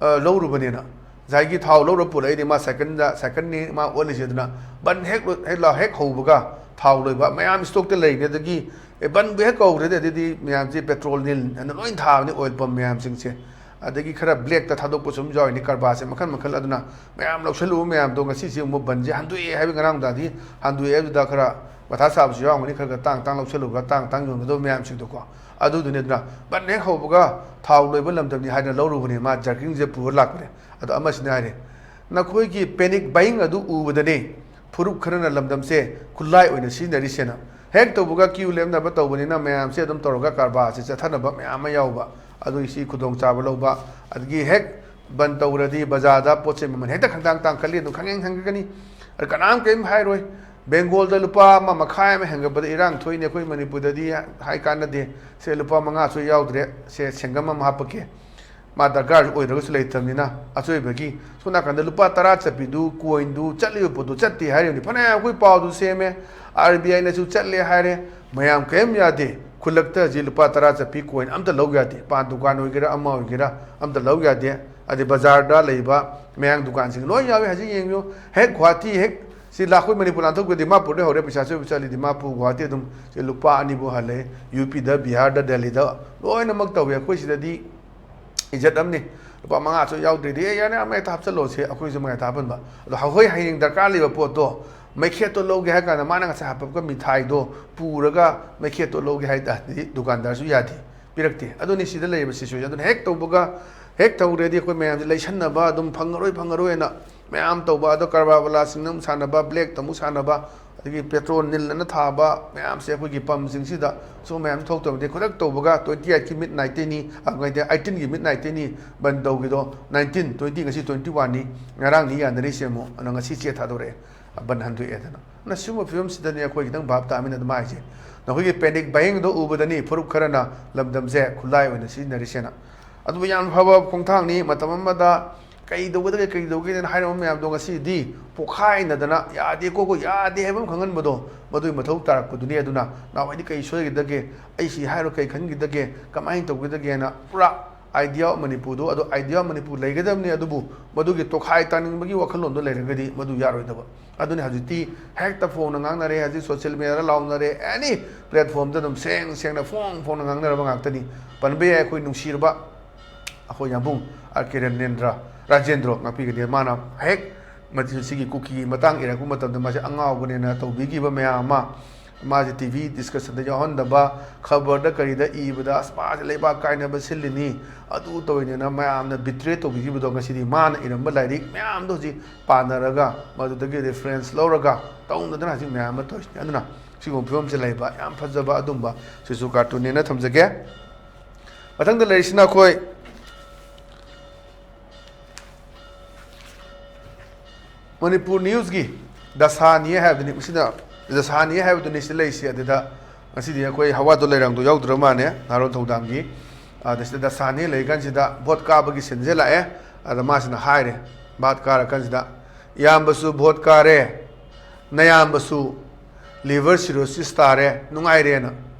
ꯑ, ꯂꯧꯔꯨꯕꯅꯦꯅ꯫ ꯉꯁꯥꯏꯒꯤ ꯊꯥꯎ ꯂꯧꯔ ꯄꯨꯔꯛꯏꯅꯤ, ꯃꯥ ꯁꯥꯏꯀꯜꯗ, ꯁꯥꯏꯀꯜꯅꯤ ꯃꯥ ꯑꯣꯠꯂꯤꯁꯦ꯫ ꯑꯗꯨꯅ ꯕꯟ ꯍꯦꯛ ꯂꯣꯏ-, ꯍꯦꯛ ꯂꯥꯎ-, ꯍꯦꯛ ꯍꯧꯕꯒ ꯊꯥꯎ ꯂꯣꯏꯕ ꯃꯌꯥꯝ ꯏꯁꯇꯣꯛꯇ ꯂꯩꯔꯤꯅꯤ꯫ ꯑꯗꯒꯤ ꯑꯦ, ꯕꯟꯕꯨ ꯍꯦꯛ ꯀꯧꯈ꯭ꯔꯗꯤ ꯑꯗꯨꯗꯤ ꯃꯌꯥꯝꯁꯦ ꯄꯦꯇ꯭ꯔꯣꯜ ꯅꯤꯜ ꯑꯅ ꯂꯣꯏ ꯊꯥꯕꯅꯤ, ꯑꯣꯏꯜ ꯄꯝ ꯃꯌꯥꯝꯁꯤꯡꯁꯦ꯫ ꯑꯗꯒꯤ ꯈꯔ ꯕ꯭ꯂꯦꯛꯇ ꯊꯥꯗꯣꯛꯄꯁꯨ ꯑꯗꯨꯝ ꯌꯥꯎꯔꯤꯅꯤ, ꯀꯔꯕꯥꯔꯁꯦ ꯃꯈꯜ ꯃꯈꯜ꯫ ꯑꯗꯨꯅ ꯃꯌꯥꯝ ꯂꯧꯁꯜꯂꯨꯕ ꯃꯌꯥꯝꯗꯣ ꯉꯁꯤꯁꯦ ꯑꯃꯨꯛ ꯕꯟꯁꯦ ꯍꯟꯗꯣꯛꯑꯦ ꯍꯥꯏꯕ, ꯉꯔꯥꯡꯗꯥꯗꯤ ꯍꯟꯗꯣꯛꯑꯦ꯫ ꯑꯗꯨꯗ ꯈꯔ ꯃꯊꯥ ꯁꯥꯕꯁꯨ ꯌꯥꯎꯔꯝꯒꯅꯤ, ꯈꯔ ꯈꯔ ꯇꯥꯡ ꯇꯥꯡ ꯂꯧꯁꯜꯂꯨꯕ, ꯇꯥꯡ ꯇꯥꯡ ꯌꯣꯟꯒꯗꯕ ꯃꯌꯥꯝꯁꯤꯡꯗꯣꯀꯣ꯫ ꯑꯗꯨꯗꯨꯅꯤ꯫ ꯑꯗꯨꯅ ꯕꯟ ꯍꯦꯛ ꯍꯧꯕꯒ ꯊꯥꯎ ꯂꯣꯏꯕ ꯂꯝꯗꯝꯅꯤ ꯍꯥꯏꯗꯅ ꯂꯧꯔꯨꯕꯅꯦ, ꯃꯥ ꯖꯔꯀꯤꯡꯁꯦ ꯄꯨꯔ ꯂꯥꯛꯄꯅꯦ꯫ ꯑꯗꯣ ꯑꯃꯁꯤꯅ ꯍꯥꯏꯔꯦ, ꯅꯈꯣꯏꯒꯤ ꯄꯦꯅꯤꯛ ꯕꯥꯏꯌꯤꯡ ꯑꯗꯨ ꯎꯕꯗꯅꯦ ꯐꯨꯔꯨꯞ ꯈꯔꯅ ꯂꯝꯗꯝꯁꯦ ꯈꯨꯠꯂꯥꯏ ꯑꯣꯏꯅ ꯁꯤꯖꯤꯟꯅꯔꯤꯁꯦꯅ꯫ ꯍꯦꯛ ꯇꯧꯕꯒ ꯀ꯭ꯌꯨ ꯂꯦꯞꯅꯕ ꯇꯧꯕꯅꯤꯅ ꯃꯌꯥꯝꯁꯦ ꯑꯗꯨꯝ ꯇꯧꯔꯒ ꯀꯔꯕꯥꯔꯁꯦ ꯆꯠꯊꯅꯕ ꯃꯌꯥꯝ ꯑꯃ ꯌꯥꯎꯕ꯫ ꯑꯗꯨꯒꯤ ꯁꯤ ꯈꯨꯗꯣꯡꯆꯥꯕ ꯂꯧꯕ꯫ ꯑꯗꯒꯤ ꯍꯦꯛ ꯕꯟ ꯇꯧꯔꯗꯤ ꯕꯖꯥꯔꯗ ꯄꯣꯠ ꯆꯩ ꯃꯃꯜ ꯍꯦꯛꯇ ꯈꯪꯇꯥꯡ ꯇꯥꯡꯈꯠꯂꯤ, ꯑꯗꯨꯝ ꯈꯪꯍꯦꯟ ꯍꯦꯟꯒꯠꯀꯅꯤ꯫ ꯑꯗ ꯀꯅꯥꯝ ꯀꯔꯤꯝ ꯍꯥꯏꯔꯣꯏ꯫ ꯕꯦꯡꯒꯣꯜꯗ ꯂꯨꯄꯥ ꯑꯃ ꯃꯈꯥꯏ ꯑꯃ ꯍꯦꯟꯒꯠꯄꯗ ꯏꯔꯥꯡ ꯊꯣꯛꯏꯅꯦ, ꯑꯩꯈꯣꯏ ꯃꯅꯤꯄꯨꯔꯗꯗꯤ ꯍꯥꯏ ꯀꯥꯟꯅꯗꯦ꯫ ꯁꯦ ꯂꯨꯄꯥ ꯃꯉꯥꯁꯨ ꯌꯥꯎꯗ꯭ꯔꯦ, ꯁꯦ ꯁꯦꯡꯒꯝ ꯑꯃ ꯍꯥꯞꯄꯛꯀꯦ꯫ ꯃꯥ ꯗꯔꯀꯥꯔꯁꯨ ꯑꯣꯏꯗ꯭ꯔꯒꯁꯨ ꯂꯩꯇꯕꯅꯤꯅ ꯑꯆꯣꯏꯕꯒꯤ꯫ ꯁꯣꯝ ꯅꯥꯀꯟꯗ ꯂꯨꯄꯥ ꯇꯔꯥ ꯆꯠꯄꯤꯗꯨ, ꯀꯣꯏꯟꯗꯨ ꯆꯠꯂꯤꯕ ꯄꯣꯠꯇꯨ ꯆꯠꯇꯦ ꯍꯥꯏꯔꯤꯕꯅꯤ꯫ ꯐꯅꯌꯥꯝ ꯑꯩꯈꯣꯏ ꯄꯥꯎꯗꯨ ꯁꯦꯝꯃꯦ, ꯑꯥꯔ ꯕꯤ ꯑꯥꯏꯅꯁꯨ ꯆꯠꯂꯦ ꯍꯥꯏꯔꯦ, ꯃꯌꯥꯝ ꯀꯔꯤꯝ ꯌꯥꯗꯦ꯫ ꯈꯨꯜꯂꯛꯇ ꯍꯧꯖꯤꯛ ꯂꯨꯄꯥ ꯇꯔꯥ ꯆꯠꯄꯤ ꯀꯣꯏꯟ ꯑꯝꯇ ꯂꯧ ꯌꯥꯗꯦ꯫ ꯄꯥꯟ ꯗꯨꯀꯥꯟ ꯑꯣꯏꯒꯦꯔꯥ ꯑꯃ ꯑꯣꯏꯒꯦꯔꯥ ꯑꯝꯇ ꯂꯧ ꯌꯥꯗꯦ꯫ ꯑꯗꯩ ꯕꯖꯥꯔꯗ ꯂꯩꯕ ꯃꯌꯥꯡ ꯗꯨꯀꯥꯟꯁꯤꯡ ꯂꯣꯏ ꯌꯥꯎꯏ꯫ ꯍꯧꯖꯤꯛ ꯌꯦꯡꯕꯤꯌꯨ, ꯍꯦꯛ ꯒꯨꯍꯥꯇꯤ ꯍꯦꯛ ꯁꯤ ꯂꯥꯛ-, ꯑꯩꯈꯣꯏ ꯃꯅꯤꯄꯨꯔ ꯂꯥꯟꯊꯣꯛꯄ ꯗꯤꯃꯥꯄꯨꯔꯗ ꯍꯧꯔꯦ, ꯄꯩꯁꯥ ꯆꯣꯏꯕ ꯆꯠꯂꯤ ꯗꯤꯃꯥꯄꯨꯔ, ꯒꯨꯍꯥꯇꯤ ꯑꯗꯨꯝ ꯁꯤ ꯂꯨꯄꯥ ꯑꯅꯤꯕꯨ ꯍꯜꯂꯦ꯫ ꯌꯨ ꯄꯤꯗ, ꯕꯤꯍꯥꯔꯗ, ꯗꯦꯜꯂꯤꯗ ꯂꯣꯏꯅꯃꯛ ꯇꯧꯏ꯫ ꯑꯩꯈꯣꯏ ꯁꯤꯗꯗꯤ ꯏꯖꯠ ꯑꯃꯅꯤ꯫ ꯂꯨꯄꯥ ꯃꯉꯥꯁꯨ ꯌꯥꯎꯗ꯭ꯔꯤꯗꯤ "ꯑꯦ, ꯌꯥꯅꯤ, ꯑꯃ ꯍꯦꯛꯇ ꯍꯥꯞꯆꯜꯂꯣ" ꯁꯦ ꯑꯩꯈꯣꯏꯁꯨ ꯃꯌꯥꯝ ꯍꯥꯞꯍꯟꯕ꯫ ꯑꯗꯣ ꯑꯩꯈꯣꯏ ꯍꯌꯦꯡ ꯗꯔꯀꯥꯔ ꯂꯩꯕ ꯄꯣꯠꯇꯣ, ꯃꯩꯈꯦꯠꯇꯣ ꯂꯧꯒꯦ ꯍꯥꯏ ꯀꯥꯟꯗ ꯃꯥꯅ ꯉꯁꯥꯏ ꯍꯥꯞꯄꯛꯄ ꯃꯤꯊꯥꯏꯗꯣ ꯄꯨꯔꯒ ꯃꯩꯈꯦꯠꯇꯣ ꯂꯧꯒꯦ ꯍꯥꯏ ꯇꯥꯔꯗꯤ ꯗꯨꯀꯥꯟꯗꯥꯔꯁꯨ ꯌꯥꯗꯦ, ꯄꯤꯔꯛꯇꯦ꯫ ꯑꯗꯨꯅꯤ ꯁꯤꯗ ꯂꯩꯔꯤꯕ ꯁꯤꯆꯨꯋꯦꯁꯟ꯫ ꯑꯗꯨꯅ ꯍꯦꯛ ꯇꯧꯕꯒ, ꯍꯦꯛ ꯇꯧꯔꯦꯗꯤ ꯑꯩꯈꯣꯏ ꯃꯌꯥꯝꯁꯦ ꯂꯩꯁꯟꯅꯕ, ꯑꯗꯨꯝ ꯐꯪꯉꯔꯣꯏ, ꯐꯪꯉꯔꯣꯏꯅ ꯃꯌꯥꯝ ꯇꯧꯕ꯫ ꯑꯗꯣ ꯀꯔꯕꯥꯔ ꯋꯥꯂꯥꯁꯤꯡꯅ ꯑꯃꯨꯛ ꯁꯥꯟꯅꯕ, ꯕ꯭ꯂꯦꯛꯇ ꯑꯃꯨꯛ ꯁꯥꯟꯅꯕ, ꯑꯗꯒꯤ ꯄꯦꯇ꯭ꯔꯣꯜ ꯅꯤꯜ ꯑꯅ ꯊꯥꯕ ꯃꯌꯥꯝꯁꯦ ꯑꯩꯈꯣꯏꯒꯤ ꯄꯝꯁꯤꯡꯁꯤꯗ ꯁꯨꯝ ꯃꯌꯥꯝ ꯊꯣꯛꯇꯕꯗꯤ ꯈꯨꯗꯛ ꯇꯧꯕꯒ twenty eight ꯀꯤ ꯃꯤꯠ ꯅꯥꯏꯠꯇꯩꯅꯤ, ꯑ, ꯑꯩꯠꯇꯤꯟꯒꯤ ꯃꯤꯠ ꯅꯥꯏꯠꯇꯩꯅꯤ ꯕꯟ ꯇꯧꯈꯤꯗꯣ, ꯅꯥꯏꯟꯇꯤꯟ, ꯇ꯭ꯋꯦꯟꯇꯤ, ꯉꯁꯤ ꯇ꯭ꯋꯦꯟꯇꯤ ꯋꯥꯟꯅꯤ, ꯉꯔꯥꯡꯅꯤ ꯌꯥꯅꯔꯤꯁꯦ ꯑꯃꯨꯛ, ꯑꯗꯣ ꯉꯁꯤ ꯆꯦ ꯊꯥꯗꯣꯔꯛꯑꯦ, ꯕꯟ ꯍꯟꯗꯣꯛꯑꯦꯗꯅ꯫ ꯑꯗꯨꯅ ꯁꯤꯒꯨꯝꯕ ꯐꯤꯕꯝꯁꯤꯗꯅꯤ ꯑꯩꯈꯣꯏ ꯈꯤꯇꯪ ꯚꯥꯞ ꯇꯥꯃꯤꯟꯅꯗ ꯃꯥꯏꯁꯦ꯫ ꯅꯈꯣꯏꯒꯤ ꯄꯦꯅꯤꯛ ꯕꯥꯏꯌꯤꯡꯗꯣ ꯎꯕꯗꯅꯤ ꯐꯨꯔꯨꯞ ꯈꯔꯅ ꯂꯝꯗꯝꯁꯦ ꯈꯨꯠꯂꯥꯏ ꯑꯣꯏꯅ ꯁꯤꯖꯤꯟꯅꯔꯤꯁꯦꯅ꯫ ꯑꯗꯨꯕꯨ ꯌꯥꯝ ꯐꯕ ꯈꯣꯡꯊꯥꯡꯅꯤ꯫ ꯃꯇꯝ ꯑꯃꯗ ꯀꯩ ꯇꯧꯒꯗꯒꯦ, ꯀꯩ ꯇꯧꯒꯗꯒꯦꯅ ꯍꯥꯏꯔꯝꯕ ꯃꯌꯥꯝꯗꯣ ꯉꯁꯤꯗꯤ ꯄꯣꯛꯈꯥꯏꯅꯗꯅ ꯌꯥꯗꯦ, ꯀꯣ, ꯀꯣ, ꯌꯥꯗꯦ ꯍꯥꯏꯕ ꯑꯃ ꯈꯪꯍꯟꯕꯗꯣ, ꯃꯗꯨꯒꯤ ꯃꯊꯧ ꯇꯥꯔꯛꯄꯗꯨꯅꯤ꯫ ꯑꯗꯨꯅ ꯅꯍꯥꯟꯋꯥꯏꯗꯤ ꯀꯩ ꯁꯣꯏꯒꯗꯒꯦ, ꯑꯩ ꯁꯤ ꯍꯥꯏꯔꯣ ꯀꯩ ꯈꯟꯈꯤꯗꯒꯦ, ꯀꯃꯥꯏꯅ ꯇꯧꯒꯗꯒꯦꯅ ꯄꯨꯔꯥ Idea of Manipur ꯗꯣ, ꯑꯗꯣ Idea of Manipur ꯂꯩꯒꯗꯕꯅꯤ, ꯑꯗꯨꯕꯨ ꯃꯗꯨꯒꯤ ꯇꯣꯈꯥꯏ ꯇꯥꯅꯤꯡꯕꯒꯤ ꯋꯥꯈꯜꯂꯣꯟꯗꯣ ꯂꯩꯔꯒꯗꯤ ꯃꯗꯨ ꯌꯥꯔꯣꯏꯗꯕ꯫ ꯑꯗꯨꯅꯤ ꯍꯧꯖꯤꯛꯇꯤ ꯍꯦꯛꯇ ꯐꯣꯡꯅ ꯉꯥꯡꯅꯔꯦ, ꯍꯧꯖꯤꯛ social media ꯗ ꯂꯥꯎꯅꯔꯦ, any platform ꯗ ꯑꯗꯨꯝ ꯁꯦꯡ ꯁꯦꯡꯅ ꯐꯣꯡ ꯐꯣꯡꯅ ꯉꯥꯡꯅꯔꯕ ꯉꯥꯛꯇꯅꯤ꯫ ꯄꯟꯕ ꯌꯥꯏ, ꯑꯩꯈꯣꯏ ꯅꯨꯡꯁꯤꯔꯕ ꯑꯩꯈꯣꯏ ꯌꯥꯝꯕꯨꯡ ꯑꯥꯔ ꯀꯦ ꯔꯦꯅꯦꯟꯗ꯭ꯔ ꯔꯥꯖꯦꯟꯗ꯭ꯔꯣ ꯉꯥꯛꯄꯤꯒꯅꯤ꯫ ꯃꯥꯅ ꯍꯦꯛ ꯃꯁꯤꯒꯤ ꯀꯨꯀꯤꯒꯤ ꯃꯇꯥꯡ ꯏꯔꯛꯄ ꯃꯇꯝꯗ ꯃꯥꯁꯦ ꯑꯉꯥꯎꯕꯅꯦꯅ ꯇꯧꯕꯤꯈꯤꯕ ꯃꯌꯥꯝ ꯑꯃ, ꯃꯥꯁꯦ ꯇꯤ ꯚꯤ discussion ꯗ ꯌꯥꯎꯍꯟꯗꯕ, ꯈꯕꯔꯗ ꯀꯔꯤꯗ ꯏꯕꯗ "ꯑꯁ, ꯃꯥꯁꯦ ꯂꯩꯕꯥꯛ ꯀꯥꯏꯅꯕ ꯁꯤꯜꯂꯤꯅꯤ, ꯑꯗꯨ ꯇꯧꯔꯤꯅꯦꯅ" ꯃꯌꯥꯝꯅ betray ꯇꯧꯕꯤꯈꯤꯕꯗꯣ, ꯉꯁꯤꯗꯤ ꯃꯥꯅ ꯏꯔꯝꯕ ꯂꯥꯏꯔꯤꯛ ꯃꯌꯥꯝꯗꯣ ꯍꯧꯖꯤꯛ ꯄꯥꯅꯔꯒ, ꯃꯗꯨꯗꯒꯤ reference ꯂꯧꯔꯒ ꯇꯧꯅꯗꯅ ꯍꯧꯖꯤꯛ ꯃꯌꯥꯝ ꯑꯃ ꯇꯧꯔꯤꯁꯤꯅꯤ꯫ ꯑꯗꯨꯅ ꯁꯤꯒꯨꯝꯕ ꯐꯤꯕꯝꯁꯦ ꯂꯩꯕ ꯌꯥꯝ ꯐꯖꯕ ꯑꯗꯨꯝꯕ ꯁꯤꯁꯨ cartoon ꯅꯦꯅ ꯊꯝꯖꯒꯦ꯫ ꯃꯊꯪꯗ ꯂꯩꯔꯤꯁꯤꯅ ꯑꯩꯈꯣꯏ ꯃꯅꯤꯄꯨꯔ news ꯀꯤ ꯗꯁꯥꯅꯤ ꯍꯥꯏꯕꯗꯨꯅꯤ꯫ ꯃꯁꯤꯗ ꯗꯁꯥꯅꯤ ꯍꯥꯏꯕꯗꯨꯅꯤ ꯁꯤꯗ ꯂꯩꯔꯤꯁꯤ꯫ ꯑꯗꯨꯗ ꯉꯁꯤꯗꯤ ꯑꯩꯈꯣꯏ ꯍꯋꯥꯗꯣ ꯂꯩꯔꯥꯡꯗꯣ ꯌꯥꯎꯗ꯭ꯔ ꯃꯥꯜꯂꯦ, ꯅꯍꯥꯔꯣꯜ ꯊꯧꯗꯥꯡꯒꯤ꯫ ꯑꯗ ꯁꯤꯗ ꯗꯁꯥꯅꯤ ꯂꯩꯔꯤꯀꯥꯟꯁꯤꯗ vote ꯀꯥꯕꯒꯤ scene ꯁꯦ ꯂꯥꯛꯑꯦ꯫ ꯑꯗ ꯃꯥꯁꯤꯅ ꯍꯥꯏꯔꯦ, vote ꯀꯥꯔꯀꯥꯟꯁꯤꯗ, "ꯏꯌꯥꯝꯕꯁꯨ vote ꯀꯥꯔꯦ, ꯅꯌꯥꯝꯕꯁꯨ liver cirrhosis ꯇꯥꯔꯦ, ꯅꯨꯡꯉꯥꯏꯔꯦꯅ"꯫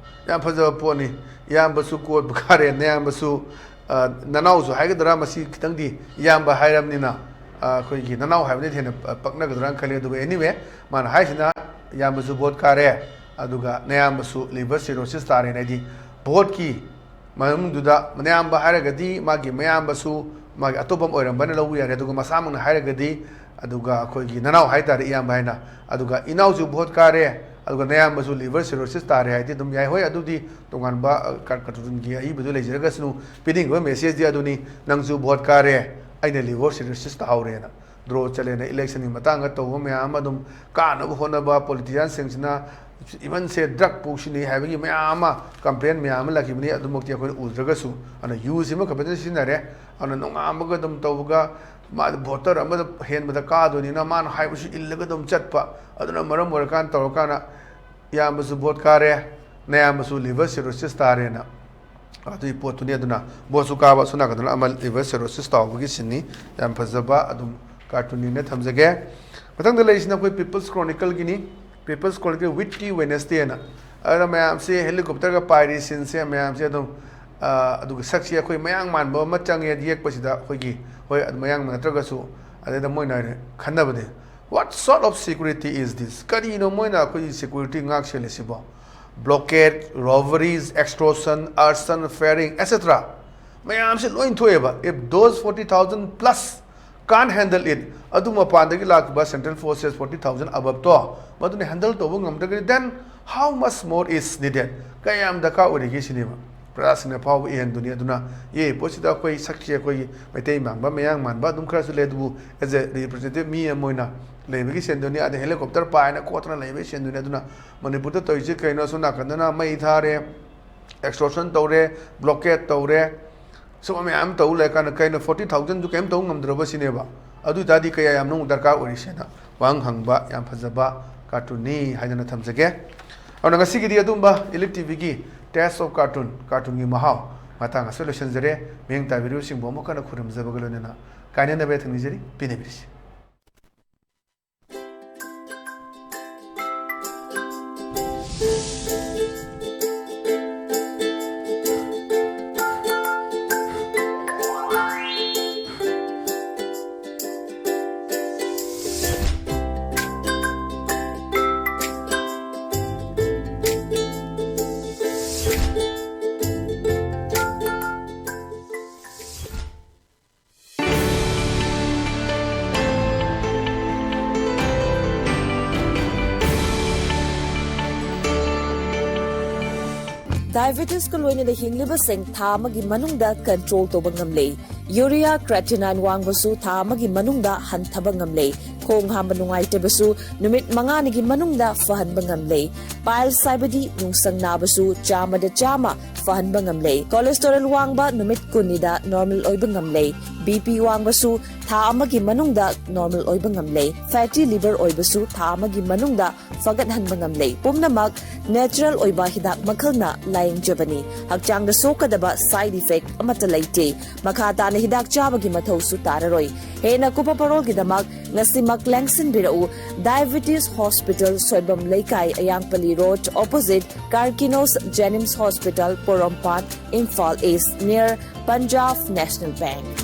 ꯌꯥꯝ ꯐꯖꯕ ꯄꯣꯠꯅꯤ꯫ ꯏꯌꯥꯝꯕꯁꯨ ꯀꯣꯠꯄ ꯀꯥꯔꯦ, ꯅꯌꯥꯝꯕꯁꯨ, ꯑ, ꯅꯅꯥꯎꯁꯨ ꯍꯥꯏꯒꯗ꯭ꯔꯥ, ꯃꯁꯤ ꯈꯤꯇꯪꯗꯤ ꯏꯌꯥꯝꯕ ꯍꯥꯏꯔꯕꯅꯤꯅ, ꯑ, ꯑꯩꯈꯣꯏꯒꯤ ꯅꯅꯥꯎ ꯍꯥꯏꯕꯅꯗꯤ ꯍꯦꯟꯅ ꯄꯛꯅꯒꯗ꯭ꯔꯥꯅ ꯈꯜꯂꯤ꯫ ꯑꯗꯨꯒ anyway, ꯃꯥꯅ ꯍꯥꯏꯁꯤꯅ ꯏꯌꯥꯝꯕꯁꯨ vote ꯀꯥꯔꯦ, ꯑꯗꯨꯒ ꯅꯌꯥꯝꯕꯁꯨ liver cirrhosis ꯇꯥꯔꯦꯅ꯫ ꯍꯥꯏꯗꯤ vote ꯀꯤ ꯃꯅꯨꯡꯗꯨꯗ ꯃꯌꯥꯝꯕ ꯍꯥꯏꯔꯒꯗꯤ ꯃꯥꯒꯤ ꯃꯌꯥꯝꯕꯁꯨ ꯃꯥꯒꯤ ꯑꯇꯣꯞꯄ ꯑꯃ ꯑꯣꯏꯔꯝꯕꯅ ꯂꯧꯕ ꯌꯥꯔꯦ, ꯑꯗꯨꯒ ꯃꯁꯥꯃꯛꯅ ꯍꯥꯏꯔꯒꯗꯤ, ꯑꯗꯨꯒ ꯑꯩꯈꯣꯏꯒꯤ ꯅꯅꯥꯎ ꯍꯥꯏꯇꯥꯔꯦ, ꯏꯌꯥꯝꯕ ꯍꯥꯏꯅ, ꯑꯗꯨꯒ ꯏꯅꯥꯎꯁꯨ vote ꯀꯥꯔꯦ, ꯑꯗꯨꯒ ꯅꯌꯥꯝꯕꯁꯨ liver cirrhosis ꯇꯥꯔꯦ ꯍꯥꯏꯗꯤ ꯑꯗꯨꯝ ꯌꯥꯏ꯫ ꯍꯣꯏ, ꯑꯗꯨꯗꯤ ꯇꯣꯉꯥꯟꯕ, ꯑ, ꯀꯥꯔ-, cartoon ꯒꯤ ꯑꯏꯕꯗꯨ ꯂꯩꯖꯔꯒꯁꯨ, ꯄꯤꯅꯤꯡꯉꯤꯕ message ꯗꯤ ꯑꯗꯨꯅꯤ, "ꯅꯪꯁꯨ vote ꯀꯥꯔꯦ, ꯑꯩꯅ liver cirrhosis ꯇꯥꯍꯧꯔꯦꯅ, draw ꯆꯠꯂꯦꯅ", election ꯒꯤ ꯃꯇꯥꯡꯗ ꯇꯧꯕ ꯃꯌꯥꯝ ꯑꯃ ꯑꯗꯨꯝ ꯀꯥꯅꯕ ꯍꯣꯠꯅꯕ politician ꯁꯤꯡꯁꯤꯅ, even ꯁꯦ drug ꯐꯥꯎ ꯁꯤꯖꯤꯟꯅꯩ ꯍꯥꯏꯕꯒꯤ ꯃꯌꯥꯝ ꯑꯃ complain ꯃꯌꯥꯝ ꯑꯃ ꯂꯥꯛꯈꯤꯕꯅꯤ꯫ ꯑꯗꯨꯃꯛꯇꯤ ꯑꯩꯈꯣꯏꯅ ꯎꯗ꯭ꯔꯒꯁꯨ, ꯑꯗꯨꯅ ꯌꯨ ꯁꯤꯃ ꯐꯖꯅ ꯁꯤꯖꯤꯟꯅꯔꯦ꯫ ꯑꯗꯨꯅ ꯅꯣꯡꯉꯥꯟꯕꯒ ꯑꯗꯨꯝ ꯇꯧꯕꯒ, ꯃꯥ voter ꯑꯃꯗ ꯍꯦꯟꯕꯗ ꯀꯥꯗꯣꯏꯅꯤꯅ ꯃꯥꯅ ꯍꯥꯏꯕꯁꯨ ꯏꯜꯂꯒ ꯑꯗꯨꯝ ꯆꯠꯄ꯫ ꯑꯗꯨꯅ ꯃꯔꯝ ꯑꯣꯏꯔꯀꯥꯟꯗ ꯇꯧꯔꯀꯥꯟꯗ ꯏꯌꯥꯝꯕꯁꯨ vote ꯀꯥꯔꯦ, ꯅꯌꯥꯝꯕꯁꯨ liver cirrhosis ꯇꯥꯔꯦꯅ꯫ ꯑꯗꯨꯒꯤ ꯄꯣꯠꯇꯨꯅꯤ꯫ ꯑꯗꯨꯅ vote ꯁꯨ ꯀꯥꯕ, ꯑꯁꯣꯝ ꯅꯥꯀꯟꯗꯅ ꯑꯃ liver cirrhosis ꯇꯥꯎꯕꯒꯤ scene ꯅꯤ꯫ ꯌꯥꯝ ꯐꯖꯕ ꯑꯗꯨꯝ cartoon ꯅꯤꯅ ꯊꯝꯖꯒꯦ꯫ ꯃꯊꯪꯗ ꯂꯩꯔꯤꯁꯤꯅ ꯑꯩꯈꯣꯏ People's Chronicle Guinea. People's Chronicle Witty Wednesday ꯅ꯫ ꯑꯗꯨꯅ ꯃꯌꯥꯝꯁꯦ helicopter ꯒ ꯄꯥꯏꯔꯤ scene ꯁꯦ ꯃꯌꯥꯝꯁꯦ ꯑꯗꯨꯝ, ꯑ, ꯑꯗꯨꯒ ꯁꯛꯁꯤ ꯑꯩꯈꯣꯏ ꯃꯌꯥꯡ ꯃꯥꯟꯕ ꯑꯃ ꯆꯪꯉꯦ ꯌꯦꯛꯄꯁꯤꯗ꯫ ꯑꯩꯈꯣꯏꯒꯤ, ꯍꯣꯏ, ꯑꯗꯨ ꯃꯌꯥꯡ ꯅꯠꯇ꯭ꯔꯒꯁꯨ, ꯑꯗꯩꯗ ꯃꯣꯏꯅ ꯍꯥꯏꯅ ꯈꯟꯅꯕꯅꯦ, "What sort of security is this?" ꯀꯔꯤꯅꯣ ꯃꯣꯏꯅ ꯑꯩꯈꯣꯏꯒꯤ security ꯉꯥꯛ ꯁꯦꯜꯂꯤꯁꯤꯕꯣ? Blockade, robberies, extortion, arson, firing, et cetera ꯃꯌꯥꯝꯁꯦ ꯂꯣꯏ ꯊꯣꯛꯑꯦꯕ꯫ If those forty thousand plus can't handle it, ꯑꯗꯨ ꯃꯄꯥꯟꯗꯒꯤ ꯂꯥꯛꯈꯤꯕ central forces forty thousand above ꯇꯣ ꯃꯗꯨꯅ handle ꯇꯧꯕ ꯉꯝꯗ꯭ꯔꯒꯗꯤ, then how much more is needed? ꯀꯌꯥꯝ ꯗꯔꯀꯥꯔ ꯑꯣꯏꯔꯤꯒꯦ ꯁꯤꯅꯦꯕ꯫ ꯄ꯭ꯔꯖꯥꯁꯤꯡꯅ ꯐꯥꯎꯕ ꯏꯍꯟꯗꯨꯅꯤ꯫ ꯑꯗꯨꯅ ꯌꯦ ꯄꯣꯠꯁꯤꯗ ꯑꯩꯈꯣꯏ ꯁꯛꯁꯤ ꯑꯩꯈꯣꯏꯒꯤ ꯃꯩꯇꯩ ꯃꯥꯟꯕ, ꯃꯌꯥꯡ ꯃꯥꯟꯕ ꯑꯗꯨꯝ ꯈꯔꯁꯨ ꯂꯩ, ꯑꯗꯨꯕꯨ as a representative ꯃꯤ ꯑꯃ ꯑꯣꯏꯅ ꯂꯩꯕꯒꯤ ꯁꯦꯟꯗꯨꯅꯤ, ꯑꯗꯩ helicopter ꯄꯥꯏꯅ ꯈꯣꯠꯇꯅ ꯂꯩꯕꯒꯤ ꯁꯦꯟꯗꯨꯅꯤ꯫ ꯑꯗꯨꯅ ꯃꯅꯤꯄꯨꯔꯗ ꯇꯧꯔꯤꯁꯦ ꯀꯩꯅꯣ? ꯁꯣꯝ ꯅꯥꯀꯟꯗꯅ ꯃꯩ ꯊꯥꯔꯦ, extortion ꯇꯧꯔꯦ, blockade ꯇꯧꯔꯦ, ꯁꯨꯝꯕ ꯃꯌꯥꯝ ꯇꯧ ꯂꯩꯔꯀꯥꯟꯗ ꯀꯩꯅꯣ forty thousand ꯗꯨ ꯀꯩꯝ ꯇꯧ ꯉꯝꯗ꯭ꯔꯕ ꯁꯤꯅꯦꯕ? ꯑꯗꯨ ꯑꯣꯏꯇꯥꯔꯗꯤ ꯀꯌꯥ ꯌꯥꯝꯅ ꯑꯃꯨꯛ ꯗꯔꯀꯥꯔ ꯑꯣꯏꯔꯤꯁꯦꯅ ꯋꯥꯍꯪ ꯍꯪꯕ ꯌꯥꯝ ꯐꯖꯕ cartoon ꯅꯤ ꯍꯥꯏꯗꯅ ꯊꯝꯖꯒꯦ꯫ ꯑꯗꯨꯅ ꯉꯁꯤꯒꯤꯗꯤ ꯑꯗꯨꯝꯕ Elite ꯇꯤꯚꯤꯒꯤ Taste of Cartoon, cartoon ꯒꯤ ꯃꯍꯥꯎ, ꯃꯇꯥꯡ ꯑꯁꯤꯗ ꯂꯣꯏꯁꯤꯟꯖꯔꯦ꯫ ꯃꯤꯠꯌꯦꯡ ꯇꯥꯕꯤꯔꯤꯕꯁꯤꯡꯕꯨ ꯑꯃꯨꯛ ꯍꯟꯅ ꯈꯨꯔꯨꯝꯖꯕꯒ ꯂꯣꯏꯅꯅ ꯀꯥꯏꯅꯅꯕ ꯊꯤꯡꯅꯖꯔꯤ, ꯄꯤꯅꯕꯤꯔꯤꯁꯤ꯫ Diabetes ꯀ ꯂꯣꯏꯅꯅ ꯍꯤꯡꯂꯤꯕꯁꯤꯡ ꯊꯥ ꯑꯃꯒꯤ ꯃꯅꯨꯡꯗ control ꯇꯧꯕ ꯉꯝꯂꯦ꯫ Urea creatinine ꯋꯥꯡꯕꯁꯨ ꯊꯥ ꯑꯃꯒꯤ ꯃꯅꯨꯡꯗ ꯍꯟꯊꯕ ꯉꯝꯂꯦ꯫ ꯈꯣꯡ ꯍꯥꯝꯕ ꯅꯨꯡꯉꯥꯏꯇꯕꯁꯨ ꯅꯨꯃꯤꯠ ꯃꯉꯥꯅꯤꯒꯤ ꯃꯅꯨꯡꯗ ꯐꯍꯟꯕ ꯉꯝꯂꯦ꯫ Piles ꯍꯥꯏꯕꯗꯤ ꯅꯨꯡꯁꯪ ꯅꯥꯕꯁꯨ ꯆꯥꯝꯃꯗ ꯆꯥꯝꯃ ꯐꯍꯟꯕ ꯉꯝꯂꯦ꯫ Cholesterol ꯋꯥꯡꯕ ꯅꯨꯃꯤꯠ ꯀꯨꯟꯅꯤꯗ normal ꯑꯣꯏꯕ ꯉꯝꯂꯦ꯫ B P ꯋꯥꯡꯕꯁꯨ ꯊꯥ ꯑꯃꯒꯤ ꯃꯅꯨꯡꯗ normal ꯑꯣꯏꯕ ꯉꯝꯂꯦ꯫ Fatty liver ꯑꯣꯏꯕꯁꯨ ꯊꯥ ꯑꯃꯒꯤ ꯃꯅꯨꯡꯗ ꯐꯒꯠꯍꯟꯕ ꯉꯝꯂꯦ꯫ ꯄꯨꯝꯅꯃꯛ natural ꯑꯣꯏꯕ ꯍꯤꯗꯥꯛ ꯃꯈꯜꯅ ꯂꯥꯌꯦꯡꯖꯕꯅꯤ꯫ ꯍꯛꯆꯥꯡꯗ ꯁꯣꯛꯀꯗꯕ side effect ꯑꯃꯠꯇ ꯂꯩꯇꯦ꯫ ꯃꯈꯥ ꯇꯥꯅ ꯍꯤꯗꯥꯛ ꯆꯥꯕꯒꯤ ꯃꯊꯧꯁꯨ ꯇꯥꯔꯔꯣꯏ꯫ ꯍꯦꯟꯅ ꯀꯨꯞꯄ ꯄꯔꯣꯜꯒꯤꯗꯃꯛ ꯉꯁꯤꯃꯛ ꯂꯦꯡꯁꯤꯟꯕꯤꯔꯛꯎ꯫ Diabetes Hospital, ꯁꯣꯏꯕꯝ ꯂꯩꯀꯥꯏ, ꯑꯌꯥꯡꯄꯜꯂꯤ Road, opposite Carkinos Jenims Hospital, ꯄꯣꯔꯣꯝꯄꯥꯠ, Imphal East, near Punjab National Bank꯫